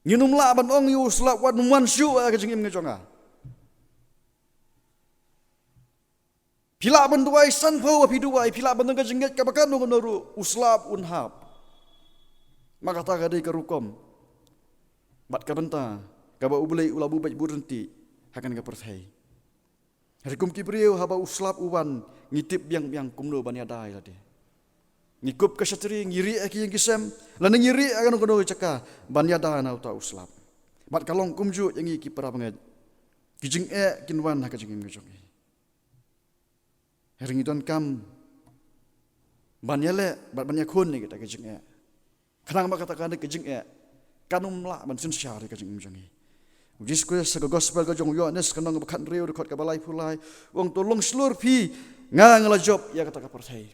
Ngin ym lah ban ong ïa u slap, wat nym wan shuh ha ka jingim ka jong nga. Phi lah ban duwai sanphew ba phi duwai, phi lah ban don ka jingngeit kaba kano kano ruh, u slap un hap. Ma kata ka dei ka rukom bad ka bynta kaba U Blei u la buh beit buh ryntih ha kane ka pyrthei. Hynrei kum ki briew, haba u slap u wan, ngi tip biang biang kumno ban ïada ïa lade. Ngi kup ka shatri, ngi rieh ïa ki ïing ki sem, lane ngi rieh ïa kano kano ka jaka ban ïada na uta u slap. Bad ka long kumjuh ïa ngi ki para bangeit. Ki jingeh kin wan ha ka jingim ka jong ngi. Hynrei ngi donkam ban ïaleh bad ban ïakhun ïa kita ki jingeh, khnang ba kata ka jingeh kan ym lah ban synshar ïa ka jingim jong ngi. U Jisu Khrist ha ka gospel ka jong u Ïoannis ka lynnong kaba khathynriew, dkhot kaba laiphew lai, u ong, to long shlur phi, nga nga la jop ïa kata ka pyrthei.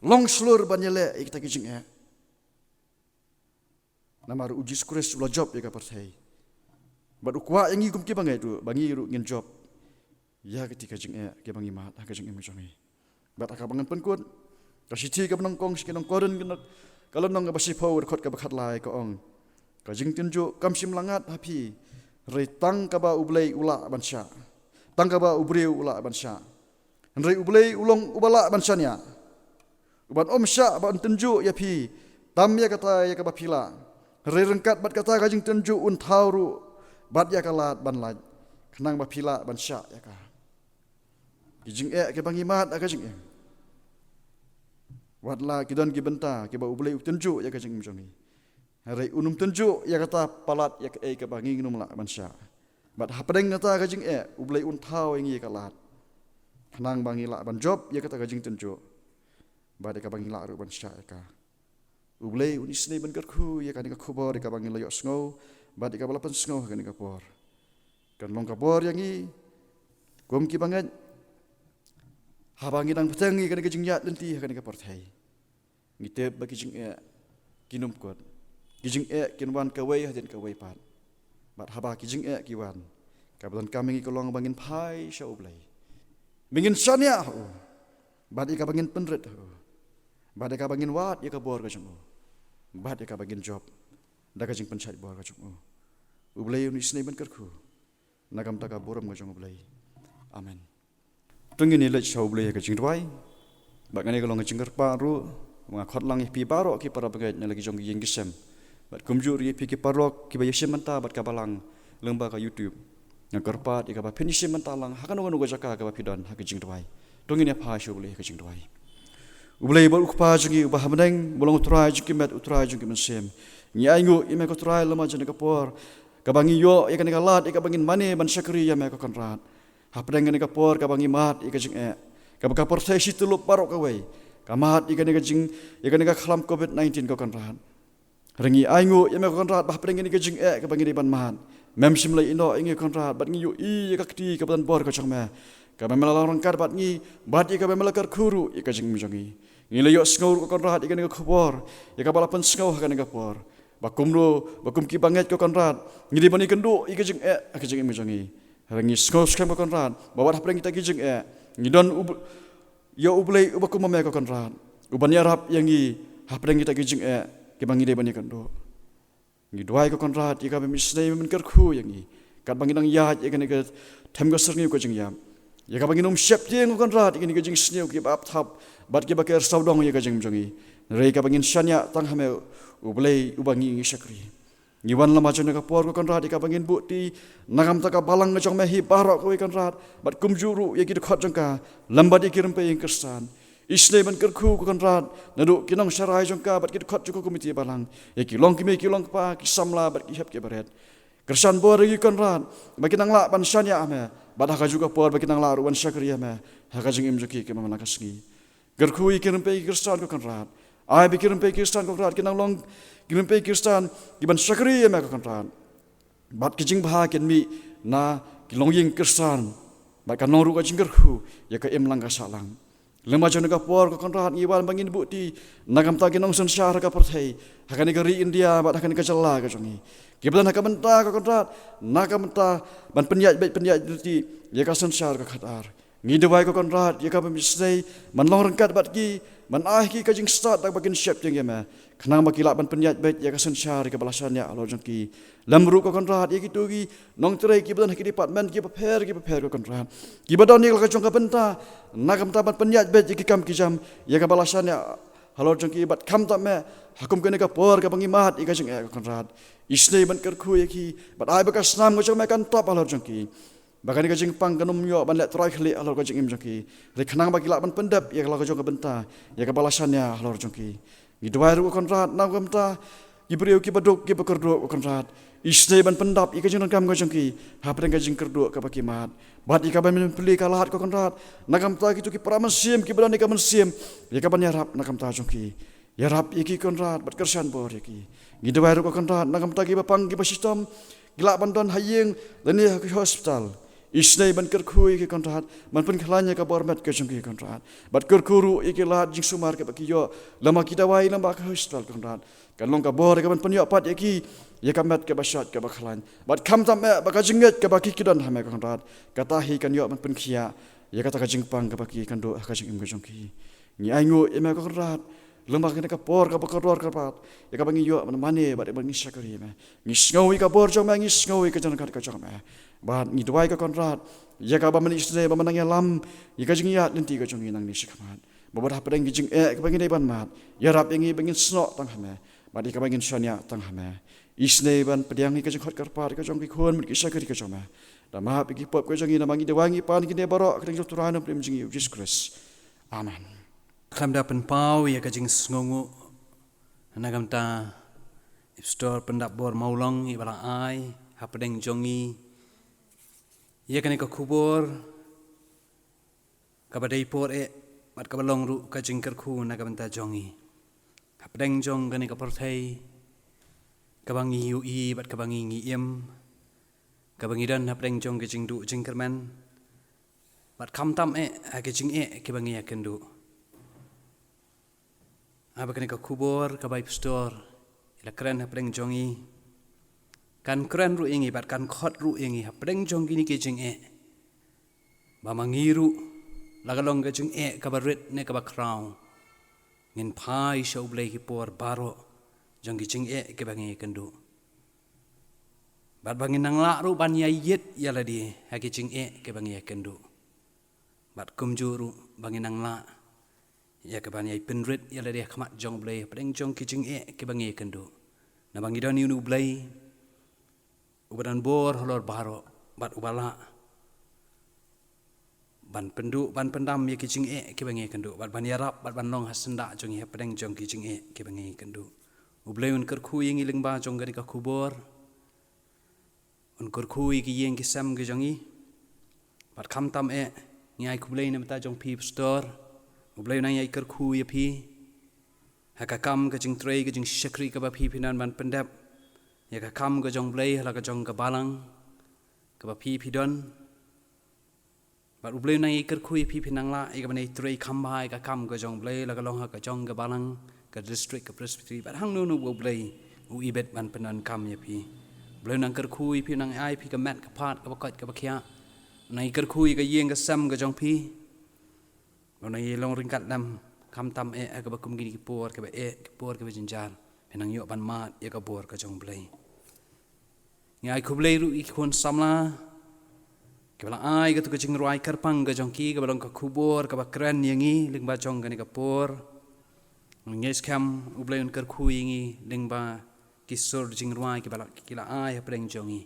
Long shlur ban ïaleh ïa kita ki jingeh. Namar u Jisu Khrist u la jop ïa ka pyrthei. Bad u kwah ïa ngi kum ki bangeit ruh ba ngi ruh ngin jop ïa kata ka jingeh kaba ngi mad ha ka jingim jong ngi. Bad ha kaba ngan pynkut, ka shithi kaba nyngkong sha ki nong Korinth, ka lynnong kaba shiphew, dkhot kaba khatlai ka ong, ka jingtynjuh kam shym la ngat ha phi, hynrei tang kaba U Blei u lah ban shah. Tang kaba u briew u lah ban shah. Hynrei U Blei u long uba lah ban shaniah, uban ym shah ba un tynjuh ïa phi tam ïa kata ïa kaba phi lah. Hynrei ryngkat bad kata ka jingtynjuh un thaw ruh bad ïa ka lad ban lait, khnang ba phi lah ban shah ïa ka. Ki jingeh kiba ngi mad ha ka jingim, wat la ki don ki bynta kiba U Blei u tynjuh ïa ka jingim jong ngi, hynrei un ym tynjuh ïa kata palat ïa kaei kaba ngi ngin ym lah ban shah. Bad hapdeng kata ka jingeh U Blei un thaw ïa ngi ïa ka lad, khnang ba ngi lah ban jop ïa kata ka jingtynjuh, bad ïa kaba ngi lah ruh ban shah ïa ka. U Blei un isynei ban kyrkhu ïa kane ka khubor ïa kaba ngi la ïohsngew bad ïa kaba la pynsngew ha kane ka por. Kan long ka bor ïa ngi kum ki bangeit, haba ngi dang bteng ïa kane ka jingïaid lynti ha kane ka pyrthei. Ngi tip ba ki jingeh kin ym kut. Ki jingeh kin wan kawei hadien kawei pat. Bad haba ki jingeh ki wan, kaba donkam ïa ngi ka long ba ngin phai sha U Blei, ba ngin shaniah ha u, bad ïa kaba ngin pynrit ha u, bad ïa kaba ngin wad ïa ka bor ka jong u, bad ïa kaba ngin jop da ka jingpynshait bor ka jong u. U Blei un isynei ban kyrkhu na ka bynta ka burom ka jong U Blei. Amen. To ngin ïa leit sha U Blei ha ka jingduwai. Bad kane ka long ka jingkyrpad ruh, nga khot lang ïa phi baroh ki para bangeit na la ki jong ki ïing ki sem. Bad kumjuh ruh ïa phi ki paralok kiba ïashim bynta bad ka balang lyngba ka YouTube. Nga kyrpad ïa kaba phin ïashim bynta lang ha kano kano ka jaka kaba phi don ha ka jingduwai. To ngin ïa phai sha U Blei ha ka jingduwai. U Blei bad U Kpa jong ngi uba ha bneng, uba long U Trai jong ki met, U Trai jong ki mynsiem. Ngi ainguh ïa me ko Trai lem ha kane ka por kaba ngi ïoh ïa kane ka lad ïa kaba ngin mane ban shakri ïa me ko Kynrad. Hapdeng kane ka por kaba ngi mad ïa ka jingeh, kaba ka pyrthei shi tyllup baroh kawei ka mad ïa kane ka jing, ïa kane ka khlam covid nineteen ko Kynrad. Hynrei ngi ainguh ïa me ko Kynrad ba hapdeng kane ka jingeh kaba ngi dei ban mad, mem shym la ïehnoh ïa ngi ko Kynrad, bad ngi ïohi ïa ka kti kaba don bor ka jong me, kaba me la long ryngkat bad ngi, bad ïa kaba me la kyrkhu ruh ïa ka jingim jong ngi. Ngi la ïohsngew ruh ko Kynrad ïa kane ka khubor, ïa kaba la pynsngew ha kane ka por, ba kumno, ba kum ki bangeit ko Kynrad, ngi dei ban ïakynduh ïa ka jingeh ha ka jingim jong ngi. Hynrei ngi sngew skhem ko Kynrad ba wat hapdeng kita ki jingeh ngi don U Bl-, ïa U Blei uba kum ma me ko Kynrad, uban ïarap ïa ngi hapdeng kita ki jingeh kiba ngi dei ban ïakynduh. Ngi duwai ko Kynrad ïa kaba me isynei, men kyrkhu ïa ngi katba ngi dang ïaid ïa kane ka them ka syrngiew ka jingïap, ïa kaba ngin ym sheptieng ko Kynrad ïa kane ka jingsniew kiba ap thap bad kiba ker sawdong ïa ka jingim jong ngi. Hynrei kaba ngin shaniah tang ha me U Blei uba ngi ngi shakri. Ngi wan lem ha jong kane ka por ko Kynrad ïa kaba ngin buh kti na ka bynta ka balang ka jong me hi baroh kawei Kynrad, bad kumjuh ruh ïa ki dkhot jong ka lem bad ïa ki rympei ïing Khristan. Isynei ban kyrkhu ko Kynrad naduh ki nongsharai jong ka bad ki dkhot jong ka komiti balang, ïa ki longkmie ki longkpa, ki samla bad ki hep ki barit. Kyrshan bor ïa ki Kynrad ba kin nang lah ban shaniah ha me, bad ha kajuh ka por ba kin nang lah ruh ban shakri ïa me ha ka jingim jong ki ka man la ka sngi. Kyrkhu ïa ki rympei ki Khristan ko Kynrad. Ai ba ki rympei ki Khristan ko Kynrad kin nang long ki rympei ki Khristan kiban shakri ïa me ko Kynrad. Bad ki jingbha kin mih na ki longïing Khristan. Bad kan long ruh ka jingkyrkhu ïa ka imlang ka sahlang. Lem ha jong kane ka por ko Kynrad ngi wan ba ngin buh kti na ka bynta ki nongsynshar ha ka pyrthei, ha kane ka ri India bad ha kane ka jylla ka jong ngi, kiba don ha ka bynta ko Kynrad, na ka bynta ban pynïaid beit pynïaid lynti ïa ka synshar ka khadar. Ngi duwai ko Kynrad ïa kaba me isynei, men long ryngkat bad ki, men ai ha ki ka jingstad da kaba kin sheptieng ïa me, khnang ba ki lah ban pynïaid beit ïa ka synshar ïa kaba la shaniah halor jong ki. Lem ruh ko Kynrad ïa kito ki nongtrei kiba don ha ki department kiba pher kiba pher ko Kynrad, kiba don ïa la ka jong ka bynta na ka bynta ban pynïaid beit ïa ki kam ki jam ïa kaba la shaniah halor jong ki, bad khamtam eh ha kum kane ka por kaba ngi mad ïa ka jingeh ko Kynrad. Isynei ban kyrkhu ïa ki bad ai ba ka snam ka jong me kan tap halor jong ki, ba kane ka jingpang kan ym ïoh ban leh trai khlieh halor ka jingim jong ki, hynrei khnang ba ki lah ban pyndep ïa la ka jong ka bynta ïa kaba la shaniah halor jong ki. Ngi duwai ruh ko Kynrad na ka bynta ki briew kiba duk kiba kyrduh ko Kynrad. Isynei ban pyndap ïa ka jingdonkam ka jong ki hapdeng ka jingkyrduh kaba ki mad, bad ïa kaba men plie ka lad ko Kynrad na ka bynta kito ki para mynsiem kiba don ïa ka mynsiem ïa kaban ïarap na ka bynta jong ki. Ïarap ïa ki Kynrad bad kyrshan bor ïa ki. Ngi duwai ruh ko Kynrad na ka bynta kiba pang kiba shitom, ki lah ban don ha ïing lane ha ki hospital. Isynei ban kyrkhu ïa ki Kynrad, ban pynkhlaiñ ïa ka bor met ka jong ki Kynrad, bad kyrkhu ruh ïa ki lad jingsumar kiba ki ïoh lem ha ki dawai lem ha ki hospital Kynrad. Kan long ka bor ïa kaban pynïoh pat ïa ki ïa ka met kaba shait kaba khlaiñ, bad khamtam eh ba ka jingngeit kaba ki ki don ha me Kynrad, kata hi kan ïoh ban pynkhiah ïa kata ka jingpang kaba ki kan duh ha ka jingim ka jong ki. Ngi ainguh ïa me ko Kynrad lem ha kane ka por kaba kordor kyrpad, ïa kaba ngi ïoh ban mane bad ïa kaba ngi shakri ïa me. Ngi sngew ïa ka bor jong me, ngi sngew ïa ka jingryngkat ka jong me, bad ngi duwai ko Kynrad ïa kaba men isynei ba men nang ïalam ïa ka jingïaid lynti ka jong ngi nangne shakhmat, ba wat hapdeng ki jingeh kaba ngi dei ban mad, ïarap ïa ngi ba ngin snoh tang ha me, bad ïa kaba ngin shaniah tang ha me. Isynei ban pdiang ïa ka jingkhot kyrpad ka jong ki khun bad ki shakri ka jong me. Da map ïa ki pop ka jong ngi, namar ngi duwai ngi pan kine baroh ha ka kyrteng jong U Trai Nongpynim jong ngi U Jisu Khrist. Amen. Khlem da pynpaw ïa ka jingsngewnguh na ka bynta i Pastor Pyndapbor Mawlong iba la ai hapdeng jong ngi ïa kane ka khubor kaba dei por eh bad kaba long ruh ka jingkyrkhu na ka bynta jong ngi. Hapdeng jong kane ka pyrthei kaba ngi ïohi bad kaba ngi ngi im, kaba ngi don hapdeng jong ka jingduh jingkyrmen, bad khamtam eh ha ka jingeh kaba ngi ïakynduh. Haba kane ka khubor kaba i Pastor i la kren hapdeng jong ngi kan kren ruh ïa ngi bad kan khot ruh ïa ngi hapdeng jong kine ki jingeh, ba ma ngi ruh la ka long ka jingeh kaba rit ne kaba khraw, ngin phai sha U Blei ki por baroh jong ki jingeh kiba ngi ïakynduh, bad ba ngin nang lah ruh ban ïaieit ïa lade ha ki jingeh kiba ngi ïakynduh. Bad kumjuh ruh ba ngin nang lah ïa kaban ïai pynrit ïa lade ha khmat jong U Blei hapdeng jong ki jingeh kiba ngi kynduh. Naba ngi don ïa une U Blei uba don bor halor baroh bad uba lah ban pynduh, ban pyndam ïa ki jingeh kiba ngi kynduh, bad ban ïarap, bad ban long ha syndah jong ngi hapdeng jong ki jingeh kiba ngi kynduh. U Blei un kyrkhu ïa ngi lyngba jong kane ka khubor. Un kyrkhu ïa ki ïing ki sem ki jong ngi. Bad khamtam eh, ngi ai khublei na bynta jong phi pastor. U Blei un nang ïai kyrkhu ïa phi ha ka kam ka jingtrei ka jingshakri kaba phi phi nang ban pyndep ïa ka kam ka jong U Blei ha la ka jong ka balang kaba phi phi don. Bad U Blei un nang ïai kyrkhu ïa phi phi nang lah ïa kaban ïai trei kham bha ïa ka kam ka jong U Blei la ka long ha ka jong ka balang, ka district, ka presbytery, bad hangno hangno ba U Blei u ibit ban pyndonkam ïa phi. U Blei un nang kyrkhu ïa phi, un nang ai phi ka met ka phad kaba koit kaba khiah. Un nang ïai kyrkhu ïa ka ïing ka sem ka jong phi. Un nang ïai long ryngkat lem, khamtam eh ha kaba kum kine ki por kaba eh, ki por kaba jynjar. Phi nang ïoh ban mad ïa ka bor ka jong U Blei. Ngi ai khublei ruh ïa ki khun samla kiba la ai katto ka jingrwai kyrpang ka jong ki kaba long ka khubor kaba kren ïa ngi lyngba jong kane ka por. Ngi skhem U Blei un kyrkhu ïa ngi lyngba ki sur jingrwai kiba la, ki la ai hapdeng jong ngi.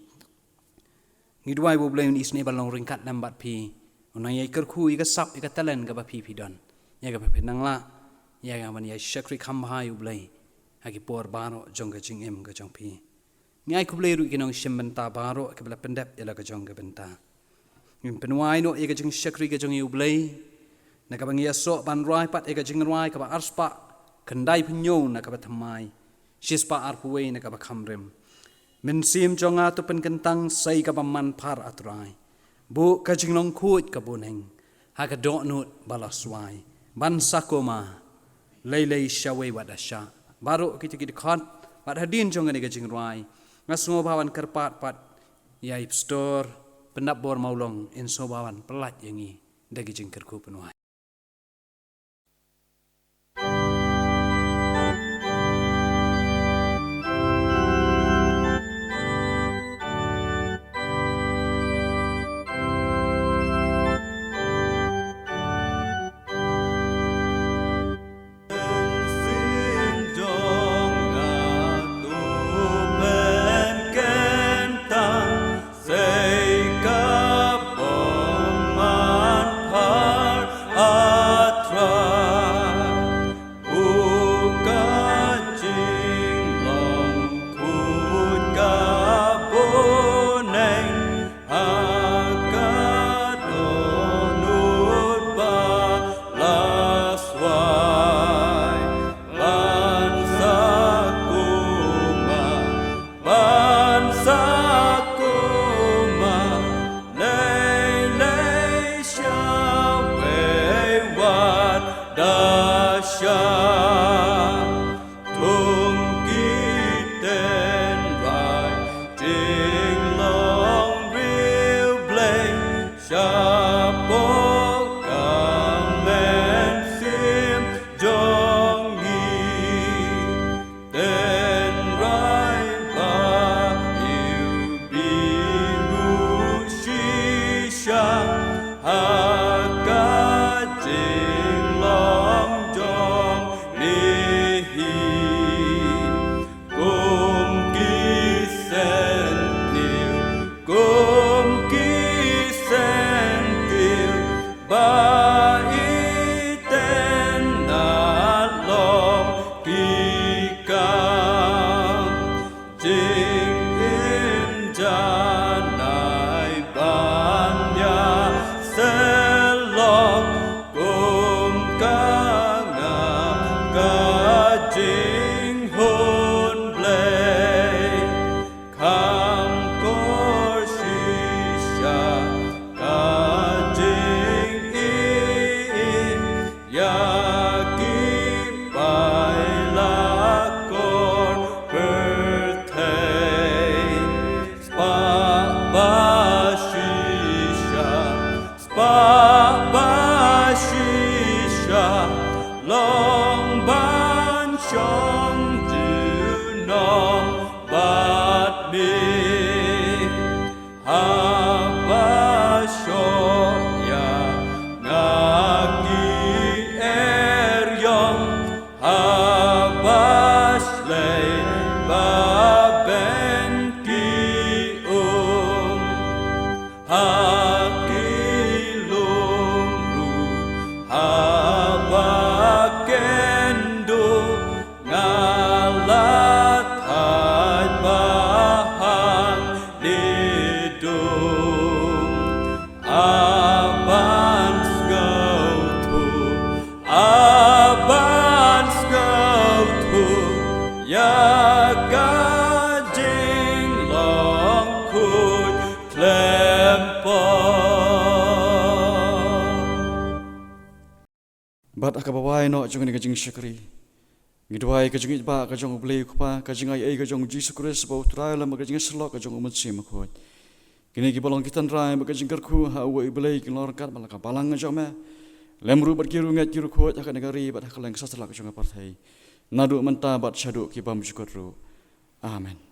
Ngi duwai ba U Blei un isynei ban long ryngkat lem bad phi. Un nang ïai kyrkhu ïa ka sap, ïa ka talent kaba phi phi don, ïa kaba phi nang lah ïa kaban ïai shakri kham bha ïa U Blei ha ki por baroh jong ka jingim ka jong phi. Ngi ai khublei ruh ïa ki nongshim bynta baroh kiba la pyndep ïa la ka jong ka bynta. Ngin pynwai noh ïa ka jingshakri ka jong ngi ïa U Blei, na kaba ngi ïasoh ban rwai pat ïa ka jingrwai kaba arspah khyndai phew hynñiew na kaba thymmai, shispah arphew wei na kaba kham rim. Mynsiem jong nga to pynkyntang sa ïa kaba manphar, A Trai. Buh ka jinglong khuid ka bun heng ha ka dohnud ba la swai, ban sa kum ma lei lei shawei wat da shah. Baroh kita ki dkhot bad hadien jong kane ka jingrwai nga sngewbha ban kyrpad pat ïa i pastor Pyndapbor Mawlong, in sngewbha ban pyllait ïa ngi da ki jingkyrkhu pynwai. Ban sa kum ma, ban sa kum ma, lei lei shawei wat da shah. Thung ki tynrai jinglong riewblei shapoh ka mynsiem jong ngi. Tynrai ba ïohi ruh shisha ha ka jinglong jong ngi hi. Kum ki sentiew, kum ki sentiew ba itynnad long ki kam. Jingim janai ban ïa sylok kum ka ngam ka jinghun Blei. Kham kor shisha ka jingïeit ïa ki paidlakor pyrthei. Spah ba shisha, spah ba shisha, long ba Ïa ka jinglong khuid khlem poi. Bad ha kaba wai noh jong kane ka jingshakri, ngi duwai ka jingïeit ba ka jong U Blei U Kpa, ka jingaiei ka jong U Jisu Khrist ba U Trai, lem bad ka jingïasyllok ka jong U Mynsiem Bakhuid, kine kiba long ki tynrai bad ka jingkyrkhu ha uwei U Blei, kin long ryngkat bad la ka balang ka jong me, lem ruh bad ki riewngeit ki riewkhuid ha kane ka ri bad ha kylleng ka satlak jong ka pyrthei, naduh mynta bad shaduh ki bymjukut ruh. Amen.